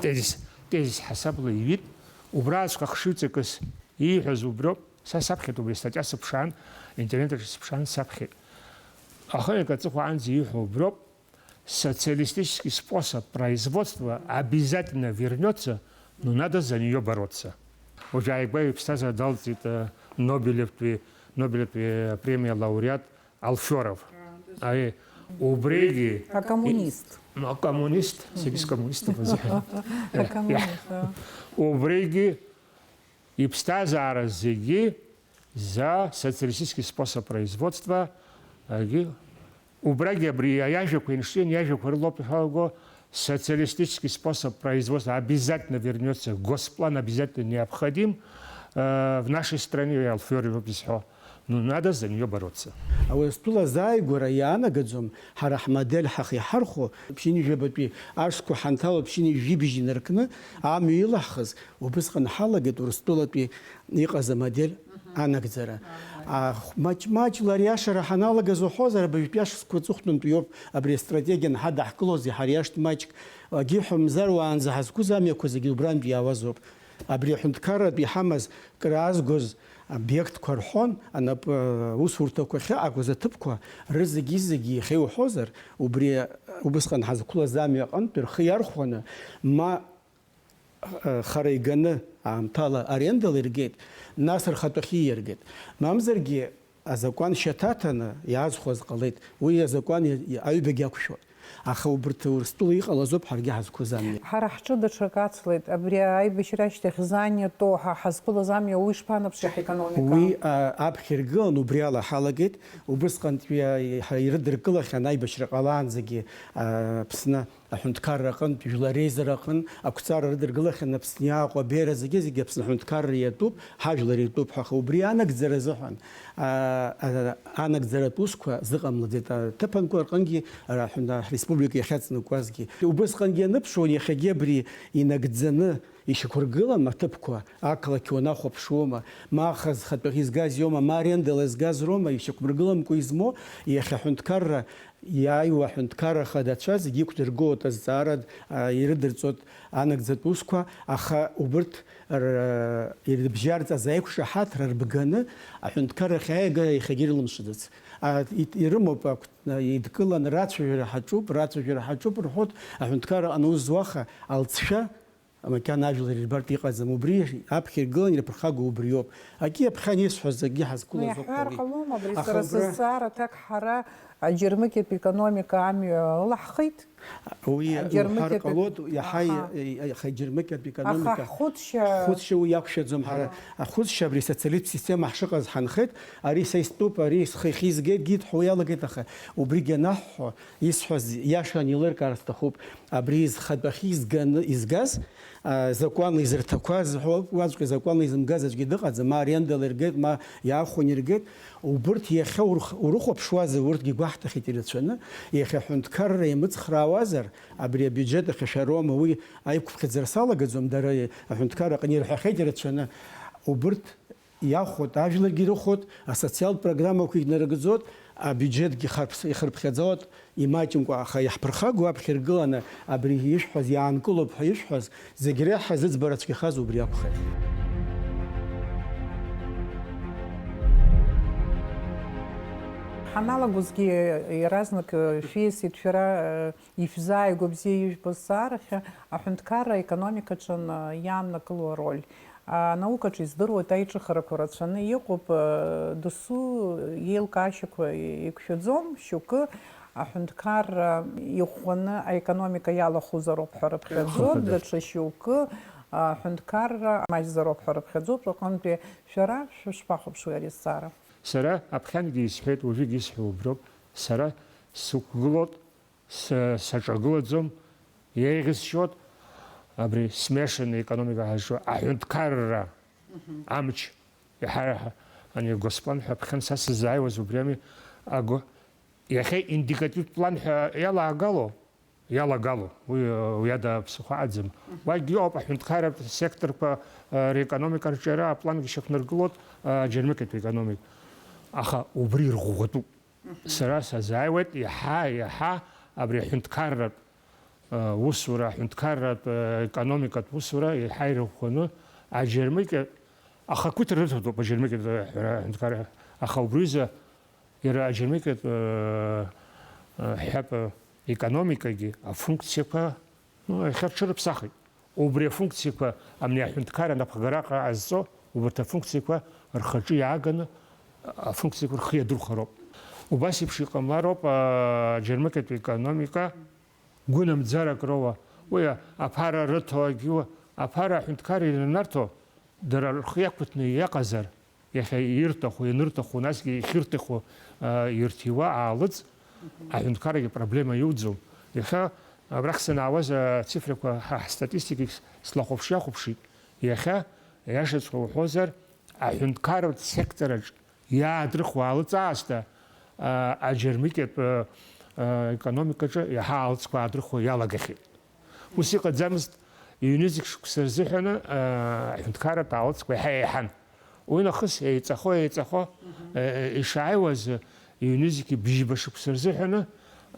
тезис, тезис ҳасабла иҩит. Убраҵәҟьа хшыҩҵакыс ииҳәаз убриоуп. Са саԥхьеит, убри астатиа сыԥшаан, интернет аҿы сыԥшаан, саԥхьеит. Ахымҩак аҵыхәа анӡа ииҳәо убриоуп. Социалистический способ производства обязательно вернётся, но надо за неё бороться. Уажә ааигәа иԥсҭазаара далҵит, э, Нобелевтәи, Нобелевтәи премиа лауреат Алферов. Аи, убригьы Акоммунист. Ну, акоммунист, саргьы скоммуниступ азыҳәан. Акоммунист, да. Убригьы иԥсҭазаара зегьы за социалистический способ производства, агьы, убрагьы абри иажәақәа, Эйнштейн иажәақәа рылоуп ишалаго, социалистический способ производства обязательно вернётся, госплан обязательно необходим, э, в нашей стране, Алферов изҳәо, ну, надо за неё бороться. Ауаҩы стәыла азааигәара иаанагаӡом, ҳара ҳмодель ҳахы иҳархәо, ԥшьынҩажәабатәи ашықәсқәа ҳанҭало, ԥшьынҩажәи бжьи инаркны амҩа илаҳхыз, Убысҟан ҳалагеит Урыстәылатәи иҟаз амодель анагӡара. А, маҷ-маҷла ари ашара ҳаналагаз уҳәозар, абыржәтәи ашықәсқәа аҵыхәтәантәи иоуп абри астратегиа анҳадаҳкылоз, иҳариашт маҷк, егьи ҳәа мзар уаанӡа ҳазқәыз амҩақәа зегьы убрантә иаауазоуп. Абри аҳәынҭқарратә иҳамаз кыр аазгоз обиектқәа рҳәон, анап, усурҭақәа ахьыҟақәаз аҭыԥқәа рызегьы-зегьы иахьа иуҳәозар, убри убысҟан ҳазқәылаз амҩа аҟынтә рхы иархәаны, ма хара иганы аамҭала арендала иргеит, нас рхатәахьы ииаргеит. Мамзаргьы азакәан шьаҭаҭаны иаазхәаз ҟалеит. Уи азакәан и-, аҩбагьы ақәшәоит. Аха убарҭ Урыстәыла иҟалаз ауп ҳаргьы ҳазқәыз амҩа. Ҳара ҳҿы даҽак ацлеит. Абри аибашьра ашьҭахь зан иатәу ҳа ҳазқәылаз амҩа уи шԥанаԥши ҳекономика? Уи, а, аԥхьа иргылан, убри ала ҳалагеит. Убысҟантәи, а, ҳа-, ирыдыркылахьан аибашьра ҟалаанӡагьы, а, Аԥсны аҳәынҭқарра аҟынтә, жәлар реизара аҟынтә ақәҵара рыдыркылахьан Аԥсны иааҟоу абеиара зегьы-зегьы Аԥсны аҳәынҭқарра иатәуп, ҳажәлар иатәуп ҳәа. Аха убри анагӡара азыҳәан, аа, а-, анагӡаратә усқәа зыҟамлаӡеит аҭыԥанқәа рҟынгьы, ара аҳәын-, аҳ-, республика иахьаҵанакуазгьы. Убысҟангьы ианыԥшуан, иахьагьы абри инагӡаны ишьақәыргылам аҭыԥқәа, ақалақь уанахәаԥшуама, ма аха зхатәахьы изгаз иоума, ма арендала изгаз роума, ишьақәмыргыламкәа измоу, иахьа аҳәынҭқарра Иааиуа аҳәынҭқарра хадацәа зегьы иқәдыргылоит азҵаара, а, ирыдырҵоит анагӡатә усқәа, аха убырҭ р-, ирыбжьарҵаз аиқәшаҳаҭра рбганы аҳәынҭқарра ахьааига иахьагьы ирылымшаӡац. А, ит-, ирымоуп ақә-, идкыланы рацәажәара ҳаҿуп, рацәажәара ҳаҿуп рҳәоит, аҳәынҭқарра аҟны ус зуа аха алҵшәа Макьана ажәлар ирбартә иҟаӡам, убри аԥхьа иргылан ирԥырхагоу убриоуп. Акгьы аԥхьан исҳәаз, акгьы ҳазқәылаз ауп ҳәа. Иаҳҳәар ҟалома, абри сара сызҵаара аҭак, ҳара аџьармыкьатә економика амҩа ылаҳхит. Уи уҳәар ҟалоит, иаҳа, аха, аха аџьармыкьатә економика, аха ҳхәыцшьа, ҳхәыцшьа уи иақәшәаӡом ҳара. Аҳхәыцшьа абри асоциалистә система ҳшыҟаз ҳанхеит, ари са истәуп, ари схы ихизгеит, геит ҳәа уи иалагеит, аха убригьы анаҳҳәо, исҳәаз иашан еилыркаар сҭахуп. Абри зхатәахьы изганы, изгаз, а, закәанла изырҭақәаз, уаҵәҟьа закәанла изымгаз аӡәгьы дыҟаӡам, ма арендала иргеит, ма иаахәаны иргеит. Убырҭ иахьа урх-, урыхәаԥшуазар, урҭгьы гәаҳҭахьеит ирацәаны, иахьа аҳәынҭқарра иамыцхраауазар, абри абиуџьет ахьашәароума, уи аиқәԥхьаӡара салагаӡом, дара аҳәынҭқарра аҟны ирҳәахьеит ирацәаны, убырҭ Иахәот, ажәлагьы ирыхәот, асоциалтә программақәагь нарыгӡот, абиуџьетгьы харԥс-, ихырԥхьаӡот, имаҷымкәа, аха иаҳԥырхагоу аԥхьа иргыланы абри ишәҳәаз иаанкылоуп ҳәа ишәҳәаз, зегь реиҳа зыӡбара цәгьахаз убри акәхеит. Ҳаналагозгьы иаразнак шәиасит шәара, ишәзааигәа бзиа ижәбо азҵаарахь, аҳәынҭқарра аекономикаҿы иааннакыло ароль. Анаукаҿы издыруеит аиҿыхарақәа рацәаны иҟоуп, досу иеилкаашьақәа еиқәшәаӡом, шьоукы аҳәынҭқарра иӷәӷәаны аекономика иалахәызароуп ҳәа рыԥхьаӡоит, даҽа шьоукы аҳәынҭқарра маҷзароуп ҳәа рыԥхьаӡоит, аҟынтәи шәара шәышԥахәаԥшуеи ари азҵаара? Сара аԥхьангьы исҳәеит, уажәыгь исҳәо уброуп, сара сықәгылоуп, С-, саҿагылаӡом, еиӷьысшьоит абри смешанный економика ҳазҿу аҳәынҭқарра амч, иаҳа-иаҳа ани Госплан ҳәа ԥхьан са сыззааиуаз убри ами, агәы, иахьа индикативтә план ҳәа иалагало, иалагало, уи, уи ада ԥсыхәа аӡам. Уагь иоуп аҳәынҭқарратә секторқәа, э, рекономика рҿиара аплангьы шьақәнаргылоит, э, аџьармыкьатә економика. Аха убри ирӷәӷәатәуп. Сара сазааиуеит иаҳа, иаҳа абри аҳәынҭқарратә, э, усура, аҳәынҭқарратә, э, економикатә усура иаҳа ирӷәӷәаны аџьармыкьа, аха ақыҭа рыҭатәуп аџьармыкьатә, э, аҳәынҭқарра, аха убри изы иара аџьармыкьатә, э, э, ҳәатә, э, економикагьы афункциақәа Ну, иахьа рҽырыԥсахит. Убри афункциақәа, амни аҳәынҭқарра анапхгараҟа ҟазҵо, убарҭ афункциақәа рхаҿы иааганы, афункциақәа рхы иадырхәароуп. Убас еиԥш иҟамлароуп, аа, аџьармыкьатә економика гәынамӡарак роуа. Уи аԥара рыҭо, агьиуа, аԥара аҳәынҭқарра ианарҭо, Дара рхы иақәыҭны иҟазар, иахьа ирҭаху, ианырҭаху, насгьы иахьырҭаху, а, ирҭиуа аалыҵ, аҳәынҭқаррагьы проблема иуӡом. Иахьа абрахь санаауаз ацифрақәа ҳа ҳстатистикахь слахәаԥш-иахәаԥшит. Иахьа, иашаҵәҟьа уҳәозар, аҳәынҭқарратә сектораҿ иаадрыхуа аалыҵ аасҭа, а, аџьармыкьатә, а, а, економикаҿы иаҳа аалыҵқәа аадрыхуа иалагахьеит. Ус иҟаӡамызт, ҩнызқь шықәса рзыҳәаны, аа, аҳәынҭқарратә аалыҵқәа иаҳа еиҳан. Уи нахыс еиҵахо, еиҵахо, Мгм. э, ишааиуаз, ҩнызқь бжьба шықәса рзыҳәаны,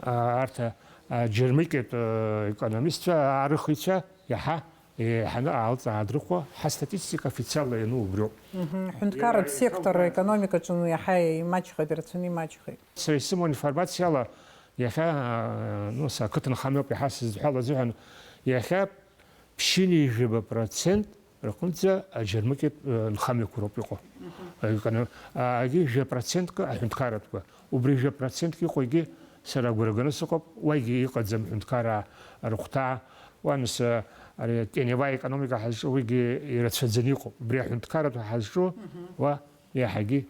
аа, арҭ, а, аџьармыкьатә, э, економистцәа, аарыхыҩцәа иаҳа еиҳаны аалыҵ аадрыхуа, ҳастатистика официалла иану убриоуп. Мгм. Ҳәынҭқарратә сектор аекономикаҿы иаҳа имаҷхеит, ирацәаны имаҷхеит. Сара исымоу аинформациала, иахьа, а, ну, са ақыҭанхамҩоуп иаҳа сызҳәало азыҳәан, иахьа ԥшьынҩажәаба процент рҟынӡа аџьармыкьатә, э, нхамҩақәа роуп иҟоу. Мгм. Егьи жәа процентк аҳәынҭқарратәқәа. Убри жәа процентк иҟоу егьи сара агәра ганы сыҟоуп, уагьы иҟаӡам ҳәынҭқараа рыхәҭаа. Уа, нас, э, ари атеневая економика ҳазҿу уигьы ирацәаӡаны иҟоуп. Убри аҳәынҭқарратә ҳазҿу, Мгм. уа, иаҳагьы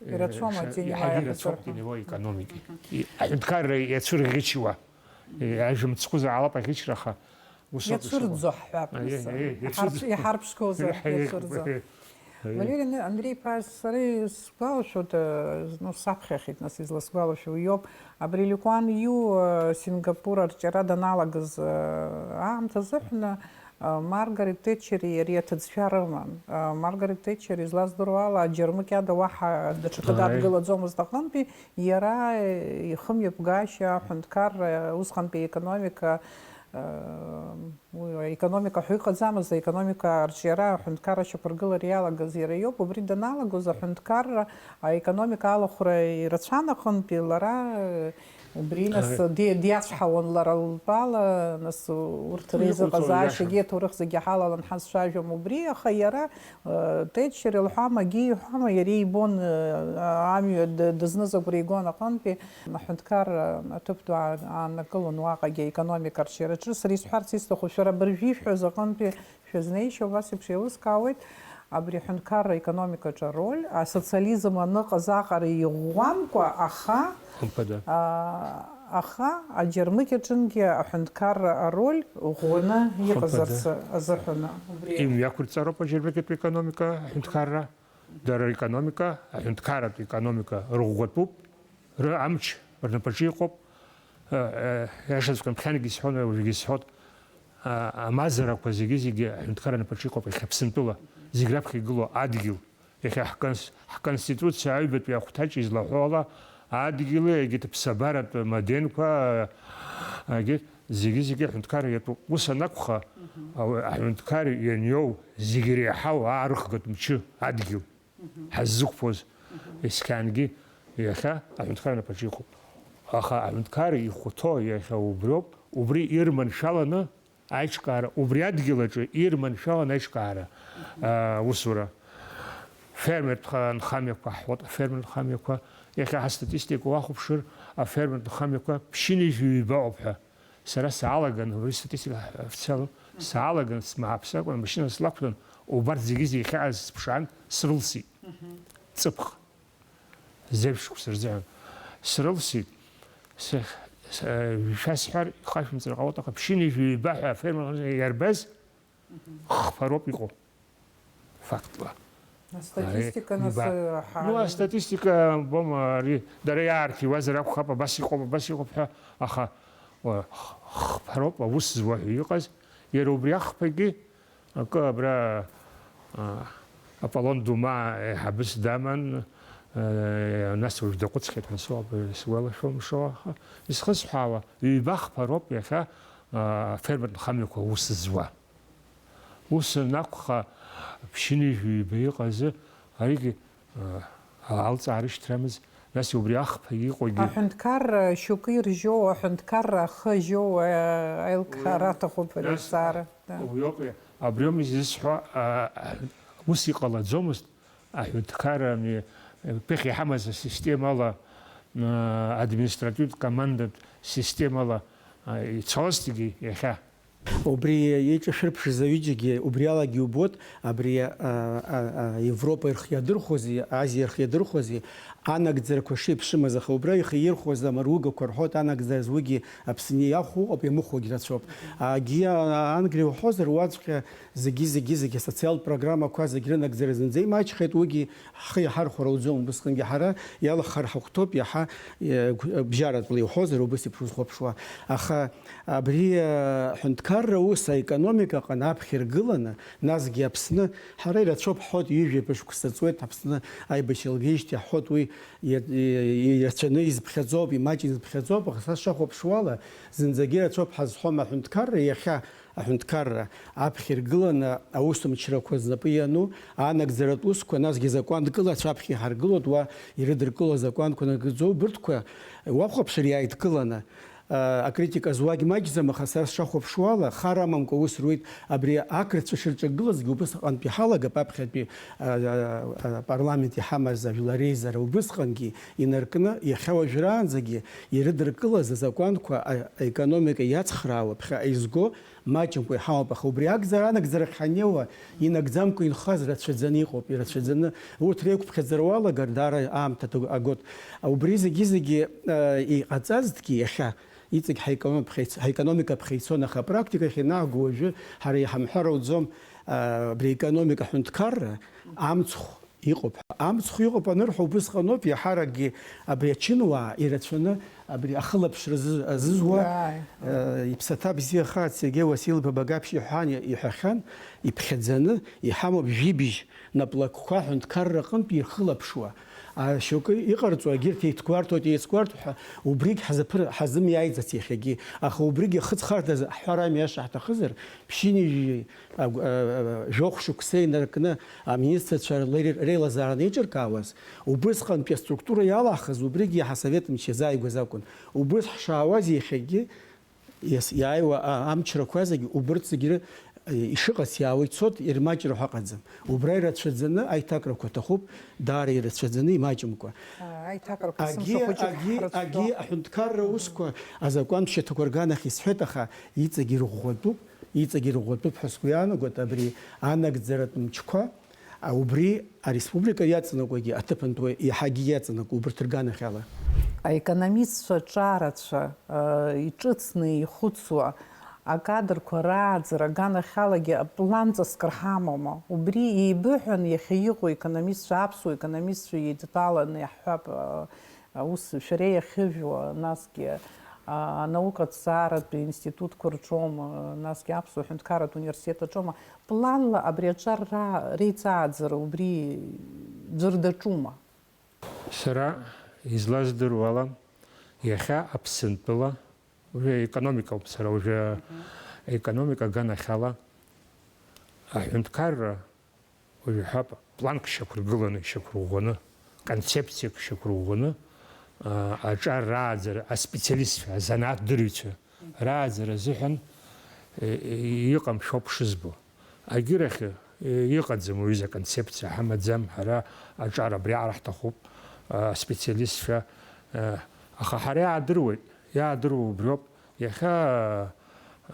Ирацәоума, э, теневая иаҳагьы ирацәоуп ҳәа зырҳәо? Теневой економики. Мгм. И-, аҳәынҭқарра иацәырӷьычуа, э, ажәа мыцхәы заалап аӷьычра, аха ус ауп ишыҟоу. Иацәырӡо ҳҳәап, А, нас, е, е, иҳарԥ-, иацәырӡо. Иҳарԥшқоз Е, е, аҳәа иацәырӡо. Е, е. Валерий Ан-, Андреи-иԥа, сара исгәалашәоит, э, ну, саԥхьахьеит, нас, изласгәалашәо уи иоуп. Абри Ли Куан Иу, э, Сингапур арҿиара даналагаз, э, аамҭазы ҳәны, Маргарет Тетчери иареи аҭыӡшәа рыман. Маргарет Тетчер, излаздыруа ала, аџьармыкьада уаҳа даҽакы Ааи. дадгылаӡомызт аҟынтәи, иара ихымҩаԥгашьа, аҳәынҭқарра, усҟантәи аекономика, уи аекономика ҳәа иҟаӡамызт, аекономика арҿиара, аҳәынҭқарра ашьақәыргылара иалагаз иара иоуп. Убри даналагоз, аҳәынҭқарра, аекономика алахәра ирацәан аҟынтәи, лара Убри, нас, Ага. ди-, диацәҳауан лара лтәала, нас, урҭ Уи реизыҟазаашьагьы, иҟоуҵо иашан. Аҭоурых зегьы ҳалалан ҳазцәажәом. Убри, аха иара, э, Тетчер илҳәама, акгьы иҳәама, иара ибон, э, амҩа д-, дызныз агәра игон аҟынтәи, аҳәынҭқарра аҭыԥ ду аа-, ааннакылон уаҟагьы аекономика арҽеираҿы. Сара исҳәарц исҭаху, шәара абыржәы ишәҳәаз аҟынтәи Шәазнеишьа убас еиԥш еилыскаауеит, абри аҳәынҭқарра аекономикаҿы ароль, асоциализм аныҟаз аҟара иӷәӷәамкәа, аха, Хымԥада. а, аха аџьармыкьаҿынгьы аҳәынҭқарра ароль ӷәӷәаны иҟазарц Хымԥада. азыҳәан. Убри Имҩақәырҵароуп аџьармыкьатә економика аҳәынҭқарра. Дара рекономика, аҳәынҭқарратә економика рыӷәӷәатәуп, ры-, амч рнапаҿы иҟоуп. Э, э, иашаҵәҟьа ԥхьангьы исҳәон, уажәгьы исҳәоит, а-, амазарақәа зегьы-зегьы аҳәынҭқарра напаҿы иҟоуп, иахьа Аԥсынтәыла зегь раԥхьа игылоу адгьыл, Иахьа ҳконс-, ҳконституциа аҩбатәи ахәҭаҷ излаҳәо ала, адгьыли егьырҭ ԥсабаратә маденқәа, егьырҭ зегьы-зегьы аҳәынҭқарра иатәуп. Ус анакәха, ауаҩ аҳәынҭқар ианиоу зегьы иреиҳау аарыхгатә мчы, адгьыл ҳаззықәԥоз, есқьынгьы иахьа аҳәынҭқар инапаҿы иҟоуп. Аха аҳәынҭқар ихәҭоу иахьа убриоуп, убри ирманшәаланы аиҿкаара, убри адгьыл аҿы ирманшәалан аиҿкаара, аа, усура. Фермертә ха-, нхамҩақәа ҳҳәоит, афермертә нхамҩақәа, иахьа ҳастатистика уахәаԥшыр, афермертә нхамҩақәа ԥшьынҩажәи ҩба ауп ҳәа. Сара саалаган, убри статистика официалуп, саалаган, смааԥсакәа, амашьына слақәтәан, убарҭ зегьы зеихьааз сыԥшаан, срылсит. Ҵыԥх. Зеиԥш шықәса рзыҳәан срылсит. Сых-, с-, э, шәасҳәар, ихашәымҵар ҟалоит, аха ԥшьынҩажәи ҩба ҳәа афермер иарбаз хԥа роуп иҟоу. Фактла. Астатистика, ари нас, ҩба. Э, ҳа-, Ну, астатистика, бома, ари, дара иаарҭиуазар акәхап, абас иҟоуп, абас иҟоуп ҳәа, аха, уа, х-, хԥа роуп аус зуа ҳәа иҟаз, иара убри ахԥагьы, акы абра, а, Аполлон Дума еиҳабыс даман, а, нас уажә даҟәыҵхьеит ҳәа соуп, сгәалашәом шо, аха исхысҳәаауа, ҩба-хԥа роуп иахьа, а, афермер нхамҩақәа аус зуа. Ус анакәха, ԥшьынҩажәи ҩба иҟазы, аригьы, а, алҵаа рышьҭрамыз, нас убри ахԥагьы иҟоугьы. Аҳәынҭқарра шьоукы иржьоу, аҳәынҭқарра ахы ажьоу, а, аилкаара аҭахуп ари Нас азҵаара. Да. Уиоуп, абриоума изысҳәо, а, а, ус иҟалаӡомызт, аҳәынҭқарра ами, ԥыхьа иҳамаз асистемала, а, административтә командатә системала, а, ицозҭгьы иахьа. Убри еиҿашәырԥшыз аҩыџьагьы убри алагьы иубоит, абри, а, а, а, Европа ирхиадырхәози, Азиа ирхиадырхәози, анагӡарақәа шеиԥшымыз, аха убра ихы ирхәоз амаругақәа рҳәоит, анагӡара зугьы Аԥсны иахәо ыҟоуп, иамыхәогь рацәоуп. Агьи, а, Ангриа уҳәозар, уаҵәҟьа зегьы, зегьы, зегьы асоциалтә программақәа зегь рынагӡара зынӡа имаҷхеит, уигьы ҳхы иаҳархәар ауӡом, убысҟангьы ҳара иалахар ҳахәҭоуп, иаҳа, е, гә-, бжьаратәла иуҳәозар, убыс еиԥш узхәаԥшуа. Аха абри, а, ҳәынҭқарра ус аекономика аҟны аԥхьа иргыланы, насгьы Аԥсны, ҳара ирацәоуп ҳҳәоит, ҩажәа шықәса ҵуеит Аԥсны аибашьра лгеижьҭеи ҳҳәоит, уи иа-, и-, ирацәаны изԥхьаӡоуп, имаҷны изԥхьаӡоуп, аха са сшахәаԥшуала, зынӡагьы ирацәоуп ҳазҳәом аҳәынҭқарра иахьа аҳәынҭқарра аԥхьа иргыланы аусумчрақәа знапы иану, анагӡаратә усқәа, насгьы закәанкыла ацәаԥхьа иҳаргылоит, уа ирыдыркыло азакәанқәа нагӡоу убырҭқәа уахәаԥшыр иааидкыланы, а, акритика зуагь маҷӡам, аха сара сшахәаԥшуала, хар амамкәа аус руеит, абри ақырҭцәа шырҿагылазгьы убыс аҟынтә иҳалагап, аԥхьатәи, а, а, а, парламент иҳамаз ажәлар реизара убысҟангьы инаркны, иахьа уажәраанӡагьы ирыдыркылаз азакәанқәа, а, аекономика иацхраауа ԥхьаҟа изго маҷымкәа иҳамоуп, аха убри акәзар, анагӡарахь ҳаннеиуа, инагӡамкәа инхаз рацәаӡаны иҟоуп, ирацәаӡаны. Урҭ реиқәԥхьаӡара уалагар, даара аамҭа ҭагә-, агот. Убри зегьы-зегьы, э, иҟаҵазҭгьы иахьа иҵегь ҳаекономика ԥхеиц-, ҳаекономика ԥхеицон, аха апрактика ахь ианааго уажәы ҳара иҳамҳәар ауӡом, э, абри аекономика ҳәынҭқарра амцхә иҟоуп ҳәа. Амцхә иҟоуп анырҳәо убысҟаноуп, иаҳаракгьы абри ачынуаа ирацәаны абри ахылаԥшра азы-, азызуа, Ааи. э, иԥсаҭа бзиахааит Сергеи Уасил-иԥа Багаԥшь иҳәан, иҳәахьан, иԥхьаӡаны иҳамоуп жәибжь наплакқәа аҳәынҭқарра аҟынтә ирхылаԥшуа. А, шьоукы иҟарҵо, егьырҭ еицгәарҭоит, еицгәарҭо ҳәа, убригь ҳазаԥыр-, ҳазымиааиӡац иахьагьы. Аха убригь ахыҵхарҭазы ҳҳәар ами, аиаша ҳҭахызар, ԥшьынҩажәи агә-, а, а, жәохә шықәса инаркны аминистрцәа реи-, реилазаара анеиҿыркаауаз, убысҟантәи аструктура иалаҳхыз, убригь иаҳа асовет мчы иазааигәаз акәын. Убыс ҳшаауаз иахьагьы, Иас-, иааиуа, а, амчрақәа зегьы, убырҭ зегьы ры-, ишыҟац иаауа ицоит, ирмаҷра ҳәа ыҟаӡам. Убра ирацәаӡаны аиҭакрақәа аҭахуп, даара ирацәаӡаны, имаҷымкәа. А, аиҭакрақәа Агьи, сымшахәыҷык агьи, ҳрыцәшәо. Агьи аҳәынҭқарра Мгм. Усқәа азакәантә шьаҭақәа рганахь исҳәеит, аха иҵегь ирӷәӷәатәуп, иҵегь ирӷәӷәатәуп ҳәа сгәы иаанагоит абри анагӡаратә мчқәа. А, убри ареспублика иаҵанакуагьы аҭыԥантәи иаҳагьы иаҵанакуа убырҭ рганахьала. Аекономистцәа ҿарацәа, а, иҿыцны ихәыцуа акадрқәа рааӡара аганахьалагьы аплан ҵаск рҳамоума? Убри еибыҳәан иахьа иҟоу аекономистцәа, аԥсуа економистцәа еидтәаланы иаҳҳәап, а, Аус шәара иахьыжәуа, насгьы, а, анаукатә зҵааратә институтқәа рҿоума, насгьы Аԥсуа Ҳәынҭқарратә университет аҿоума, планла абри аҿар ра-, реиҵааӡара убри ӡәыр даҿума? Сара излаздыруа ала, иахьа Аԥсынтәыла, уажәы аекономикоуп, сара уажәы аекономика аганахьала аҳәынҭқарра уажәы ҳәа планк шьақәыргыланы, шьақәырӷәӷәаны, концепциак шьақәырӷәӷәаны, аа, аҿар рааӡара аспециалистцәа, азанааҭдырҩцәа рааӡара азыҳәан, э, э, иҟам шәоуп шызбо. Агьырахьы, э, иҟаӡам уаҩыза аконцепциа, ҳамаӡам ҳара аҿар абриаҟара ҳҭахуп, а, аспециалистцәа, э, аха ҳара иаадыруеит, иаадыруа убриоуп. Иахьа,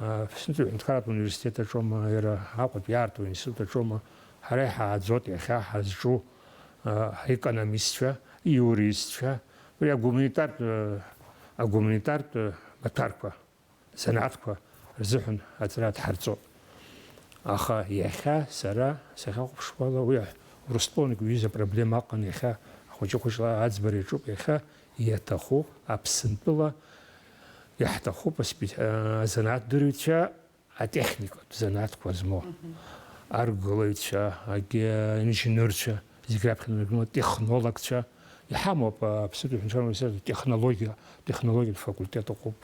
а, Аԥснытәи аҳәынҭқарратә университет аҿоума, иара Аҟәатәи иаарту аинститут аҿоума, ҳара иҳааӡоит иахьа ҳазҿу, а, аекономистцәа, иуристцәа, убри агуманитартә, э, агуманитартә, э, маҭәарқәа, занааҭқәа рзыҳәан аҵара дҳарҵоит. Аха иахьа сара сахьахәаԥшуала, уи аҳ-, Урыстәылантәи уҩыза апроблема ыҟан, иахьа ахәыҷы-хәыҷла аӡбара иаҿуп, иахьа иаҭаху Аԥсынтәыла иаҳҭахуп аспе-, а, азанааҭдырҩцәа, атехникатә занааҭқәа змоу, аргылаҩцәа, агьи-, аинженерцәа, зегь раԥхьа инаркны, технологцәа. Иҳамоуп, а, Аԥснытәи аҳәынҭқарра университет технологиа, технологиатә факультет ыҟоуп,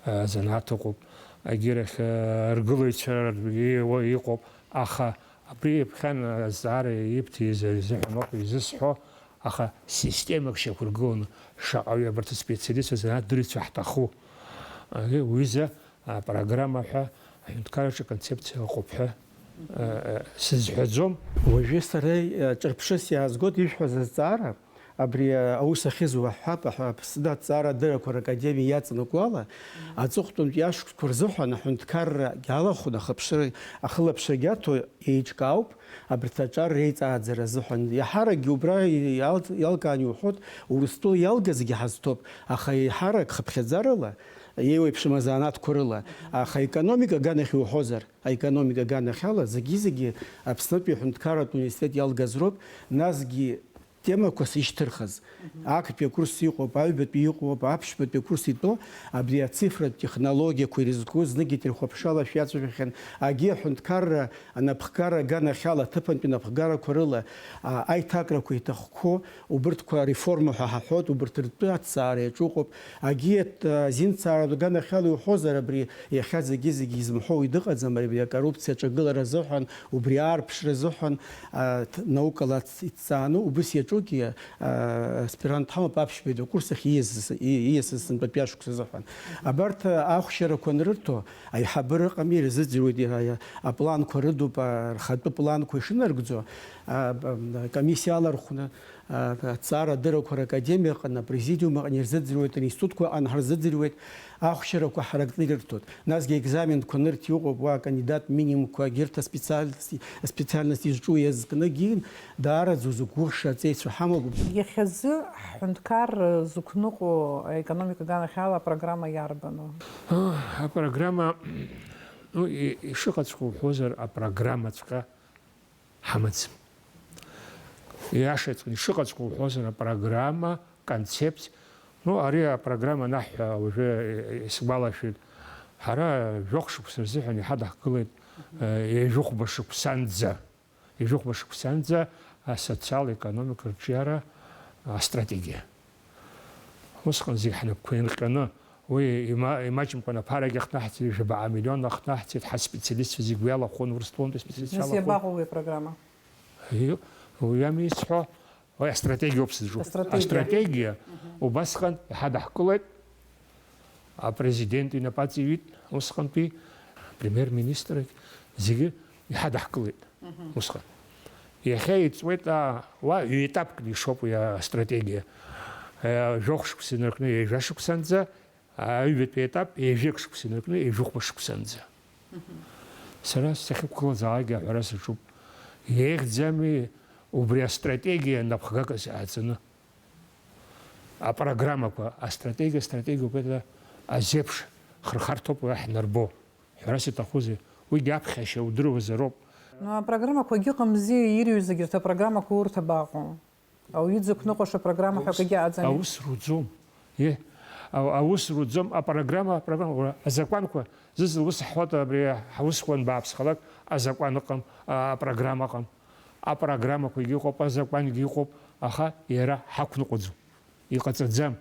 а, занааҭ ыҟоуп, агьырахь, а, аргылаҩцәа иуа-, иҟоуп, аха абри ԥхьан азҵаара ибҭиз изыҳәан ауп изысҳәо, аха системак шьақәыргыланы шаҟаҩы абарҭ аспециалистцәа, азанааҭдырҩцәа ҳҭаху, а, уҩыза апрограмма ҳәа аҳәынҭқарраҿы аконцепциа ыҟоуп ҳәа, э, э, сызҳәаӡом. Уажәы сара, э, ҿырԥшыс иаазгоит ишәҳәаз азҵаара, абри, э, аус ахьызуа ҳҳәап, аҳ-, Аԥсны аҭҵаара адыррақәа ракадемиа иаҵанакуа ала, аҵыхәтәантәи ашықәсқәа рзыҳәан аҳәынҭқарра иалахәын ахыԥшыра, ахылаԥшрагьы аҭо еиҿкаауп, абарҭ аҿар реиҵааӡара азыҳәан. Иаҳаракгьы убра иал-, иалкаан иуҳәоит, Урыстәыла иалгазгьы ҳазҭоуп, аха еиҳарак хыԥхьаӡарала, еиуеиԥшым азанааҭқәа рыла, аха аекономика аганахь иуҳәозар, аекономика аганахьала зегьы-зегьы Аԥснытәи аҳәынҭқарратә университет иалгаз роуп, насгьы темақәас ишьҭырхыз. Актәи акурс иҟоуп, аҩбатәи иҟоуп, аԥшьбатәи акурс итәоу, абри ацифратә технологиақәа ирызку, зныкгьы ҭырхәаԥшрала шәиацәажәахьан, агьи аҳәынҭқарра анапхгара аганахьала, аҭыԥантәи анапхгарақәа рыла, а, аиҭакрақәа иҭахқәоу, убырҭқәа реформа ҳәа ҳаҳәоит, убырҭ ртәы аҭҵаара иаҿуҟоуп. Агьиет, а, зинҭҵааратә аганахьала иуҳәозар, абри иахьа зегьы-зегьы изымҳәо уи дыҟаӡам, абри акоррупциа аҿагылара азыҳәан, убри аарԥшра азыҳәан, а, ҭ-, наукала ц-, иҭҵааны убыс иаҿугьы, а, аспирант ҳамоуп аԥшьбатәи акурс ахь ииасыз, и-, ииасыз сынтәатәи ашықәс азыҳәан. Абарҭ, а, ахәшьарақәа анрырҭо, аиҳабыра ыҟами, ирзыӡырҩуеит, иара, иа-, апланқәа рыдуп, а, рхатәы планқәа ишынарыгӡо, а, б-, м, акомиссиа алархәны, а, аҭҵаара адыррақәа ракадемиа аҟны, апрезидиум аҟны ирзыӡырҩуеит, аинститутқәа аҟны ҳарзыӡырҩуеит, ахәшьарақәа ҳаракны ирырҭоит. Насгьы аекзаменқәа нырҭ иҟоуп, уа акандидат минимумқәа, егьырҭ аспециальности-, аспециальность изҿу иазкны, егьи даараӡа узықәгәыӷша аҵеицәа ҳамоуп. Иахьазы ҳҳәынҭқар зықәныҟәо аекономика аганахьала апрограмма иарбану? Апрограмма, ну, и-, ишыҟаҵәҟьоу уҳәозар, апрограммаҵәҟьа ҳамаӡам. Иашаҵәҟьаны ишыҟаҵәҟьоу уҳәозар, апрограмма, концепциа, ну, ари апрограмма анаҳҳәа уажәы, э, исгәалашәеит, ҳара жәохә шықәса рзыҳәан иҳадаҳкылеит, э, ҩажәихәба шықәсанӡа, ҩажәихәба шықәсанӡа асоциал-економикатә рҿиара астратегиа. Усҟан зегь ҳнапқәа инарҟьаны, уи има-, имаҷымкәан аԥарагьы ахҭнаҳҵеит, жәабаҟа миллион ахҭнаҳҵеит, ҳаспециалистцәа зегь уи алахәын, Урыстәылантәи аспециалистцәа Нас алахәын. Иабаҟоу уи апрограмма? И-, уи ами исҳәо, уи астратегиоуп сызҿу. Астратегиа. Астратегиа Мгм. Убасҟан иҳадаҳкылеит, апрезидент инапы аҵаҩит, усҟантәи премьер-министрагь зегьы иҳадаҳкылеит Мгм. усҟан. Иахьа иҵуеит, а, уа ҩ-етапкны ишоуп уи астратегиа. Э, жәохә шықәса инаркны ҩажәа шықәсанӡа, аҩбатәи етап ҩажәеик шықәса инаркны ҩажәихәба шықәсанӡа. Мгм. Сара сахьықәгылазаалакгьы аҳәара саҿуп. Еиӷьӡами убри астратегиа напхгак азы ааӡаны? Апрограммақәа, астратегиа, астратегиоуп, это азеиԥш хырхарҭоуп уи ҳнарбо. Ҳәарас иҭахузеи? Уигьы аԥхьашьа удыруазароуп. Ну, апрограммақәагьы ыҟамзи, ирҩыз егьырҭ апрограммақәа урҭ абаҟоу? Ауаҩы дзықәныҟәаша программа ҳәа Аус, акгьы аӡами? Аус руӡом. Е, а-, аус руӡом, апрограмма, апрограмма, ура, азакәанқәа, зызы ус ҳҳәоит, абри ҳусқәан бааԥсхалак, азакәан ыҟам, а, апрограмма ыҟам. Апрограммақәагьы ыҟоуп, азакәангьы ыҟоуп, Аха иара ҳақәныҟәаӡом, иҟаҵаӡам.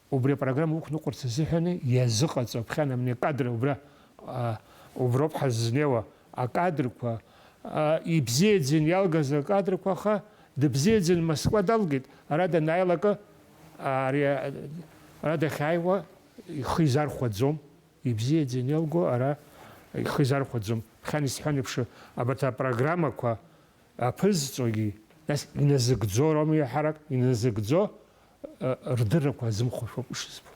Убри апрограмма уқәныҟәарц азыҳәаны иазыҟаҵо аԥхьан амни акадр убра, а, уброуп ҳазызнеиуа акадрқәа, а, ибзиаӡаны иалгаз акадрқәа, аха дыбзиаӡаны Москва далгеит, ара данааилакы, ари, а, ара дахьааиуа ихы изархәаӡом, ибзиаӡаны иалго ара ихы изархәаӡом. Ԥхьан исҳәан еиԥш, абарҭ апрограммақәа аԥызҵогьы, нас иназыгӡо роума иаҳарак, иназыгӡо, э, рдыррақәа азымхошәоуп ишызбо.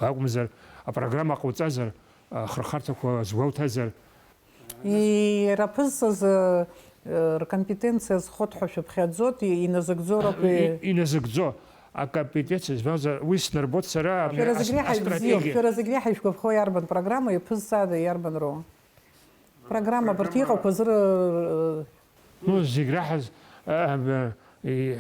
Акәымзар, апрограмма ҟауҵазар, ахырхарҭақәа згәоуҭазар. Иара аԥызҵаз, э, ркомпетенциа азхоит ҳәа шәыԥхьаӡоит, и-, иназыгӡо роуп, и-, и-, иназыгӡо акомпетенциа, избанзар, уи снарбоит сара абри Шәара зегь ас-, реиҳа ибзиоуп, астратегиа. Шәара зегь реиҳа ишәгәаԥхо иарбан программа, иаԥызҵада, иарбан роу? Программа абарҭ иҟақәаз ры-, Ну, зегь раҳаз, а, а, и-,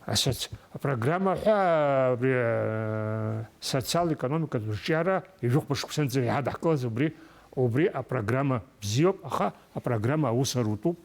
асоц-, апрограмма ҳәа, абри, а, социал-економикатә рҿиара ҩажәихәба шықәсанӡа иҳадаҳкылаз убри, убри апрограмма бзиоуп, аха апрограмма аус арутәуп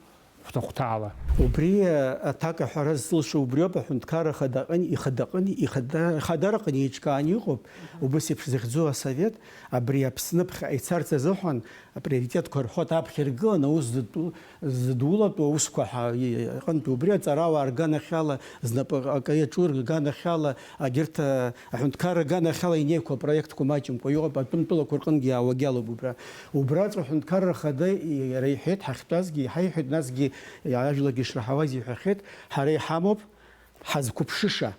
хәҭа-хәҭаала. Убри, а, аҭак аҳәара зылшо убриоуп, аҳәынҭқарра ахадаҟын, ихадаҟын, ихада-, ихадараҟын еиҿкааны иҟоуп, убыс еиԥш захьӡу асовет, абри Аԥсны ԥхьаҟа ицарц азыҳәан, априоритетқәа рҳәоит аԥхьа иргыланы аус зыду-, зыдулатәу аусқәа ҳа-, и-, иҟынтә убри аҵарауаа рганахьала, знапы акы иаҿу рганахьала, агьырҭ, а, аҳәынҭқарра рганахьала инеиқәу апроектқәа маҷымкәа иҟоуп, атәымтәылақәа рҟынгьы иаауагьалоуп убра. Убраҵәҟьа аҳәынҭқарра ахада и-, иара иҳәеит, ҳахьтәазгьы иҳаиҳәеит, насгьы ажәлагьы ишраҳауаз иҳәахьеит, ҳара иҳамоуп ҳазқәыԥшыша.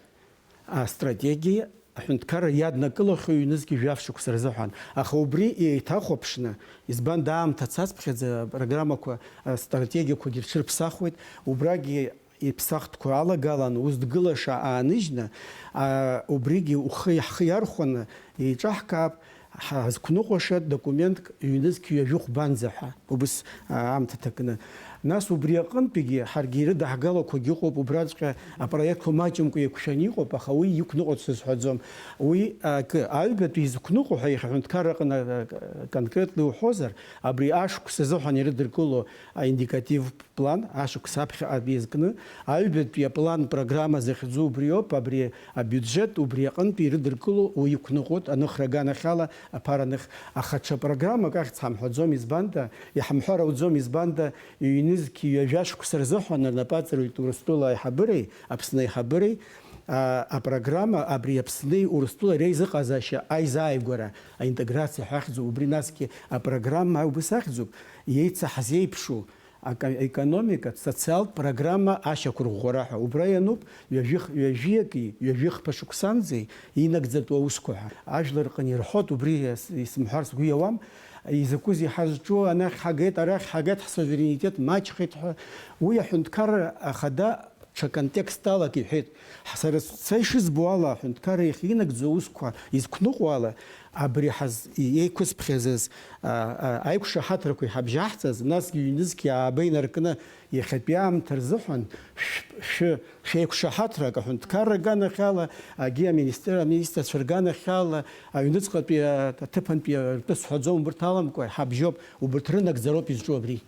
Астратегиа аҳәынҭқарра иаднакылахьоу ҩнызқьи жәаф шықәса рзыҳәан. Аха убри еиҭахәаԥшны, избан аамҭа цацԥхьаӡа апрограммақәа, астратегиақәагьы рҽырԥсахуеит, убрагьы иԥсахтәқәа алагаланы, ус дгылаша ааныжьны, а, убригьы ухы, ҳхы иархәаны еиҿаҳкаап, ҳазқәныҟәаша документк ҩнызқь ҩажәи хәбанӡа ҳәа, убыс, а, аамҭа ҭакны. Нас убри аҟынтәигьы ҳаргьы ирыдаҳгалақәагьы ыҟоуп, убраҵәҟьа апроектқәа маҷымкәа еиқәшәаны иҟоуп, аха уи иқәныҟәоит сызҳәаӡом. Уи акы, аҩбатәи изықәныҟәо ҳәа иахьа аҳәынҭқарра аҟны, а, конкретно иуҳәозар, абри ашықәс азыҳәан ирыдыркыло аиндикатив план, ашықәс аԥхьаҟа иазкны, аҩбатәи аплан программа захьӡу убриоуп, абри абиуџьет убри аҟынтәи ирыдыркыло уи иқәныҟәоит аныхра аганахьала аԥара аных. Аха ҽа программак ахьӡ ҳамҳәаӡом, избанда, иҳамҳәар ауӡом, избанда, ҩнызқь ҩажәа шықәса рзыҳәан рнапы аҵарҩит Урыстәыла аиҳабыреи Аԥсны аиҳабыреи, а, апрограмма абри Аԥсни Урыстәылеи реизыҟазаашьа аизааигәара, аинтеграциа ҳәа ахьӡуп, убри насгьы апрограмма убыс ахьӡуп, еицаҳзеиԥшу, ака-, економикатә, социалтә программа ашьақәырӷәӷәара ҳәа. Убра иануп ҩажәих-, ҩажәиаки ҩажәихԥа шықәсанӡеи инагӡатәу аусқәа ҳәа. Ажәлар рҟны ирҳәоит, убри ис-, исымҳәар сгәы иауам, изакәызеи ҳазҿу, анахь ҳагеит, арахь ҳагеит, ҳсуверенитет маҷхеит ҳәа. Уи аҳәынҭқарра ахада ҽа контексталак иҳәеит. Сара сца ишызбо ала, аҳәынҭқарра иахьинагӡо аусқәа изқәныҟәо ала, абри ҳаз-, еиқәызԥхьаӡаз, а, а, аиқәшаҳаҭрақәа иҳабжьаҳҵаз, насгьы ҩнызқь ааба инаркны иахьатәи аамҭа рзыҳәан шә-, шәы-, шәеиқәшаҳаҭрак аҳәынҭқарра аганахьала, агьи аминистр-, аминистрцәа рганахьала, аҩныҵҟатәи, а, аҭыԥантәи, а, ртәы сҳәаӡом, убырҭ аламкәа иҳабжьоуп, убырҭ рынагӡароуп изҿу абри.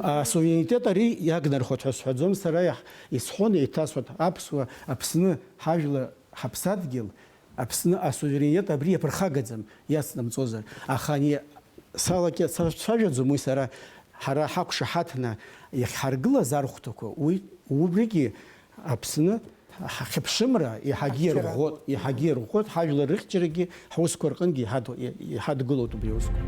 Асуверенитет ари иагнархоит ҳәа сҳәаӡом, сара иаҳ-, исҳәон, еиҭасҳәоит, аԥсуа, Аԥсны, ҳажәла, ҳаԥсадгьыл, Аԥсны асуверенитет абри иаԥырхагаӡам, иацнамҵозар. Аха ани салакьа-, са-, сцәажәаӡом уи сара, ҳара ҳақәшаҳаҭны иахьҳаргылаз архәҭақәа, уи, убригьы Аԥсны Ҳхьыԥшымра иаҳагьы Ахьчара. Иарӷәӷәоит, иаҳагьы иарӷәӷәоит, ҳажәлар рыхьчарагьы ҳусқәа рҟынгьы иҳад-, иҳадгылоит убри аусқәа.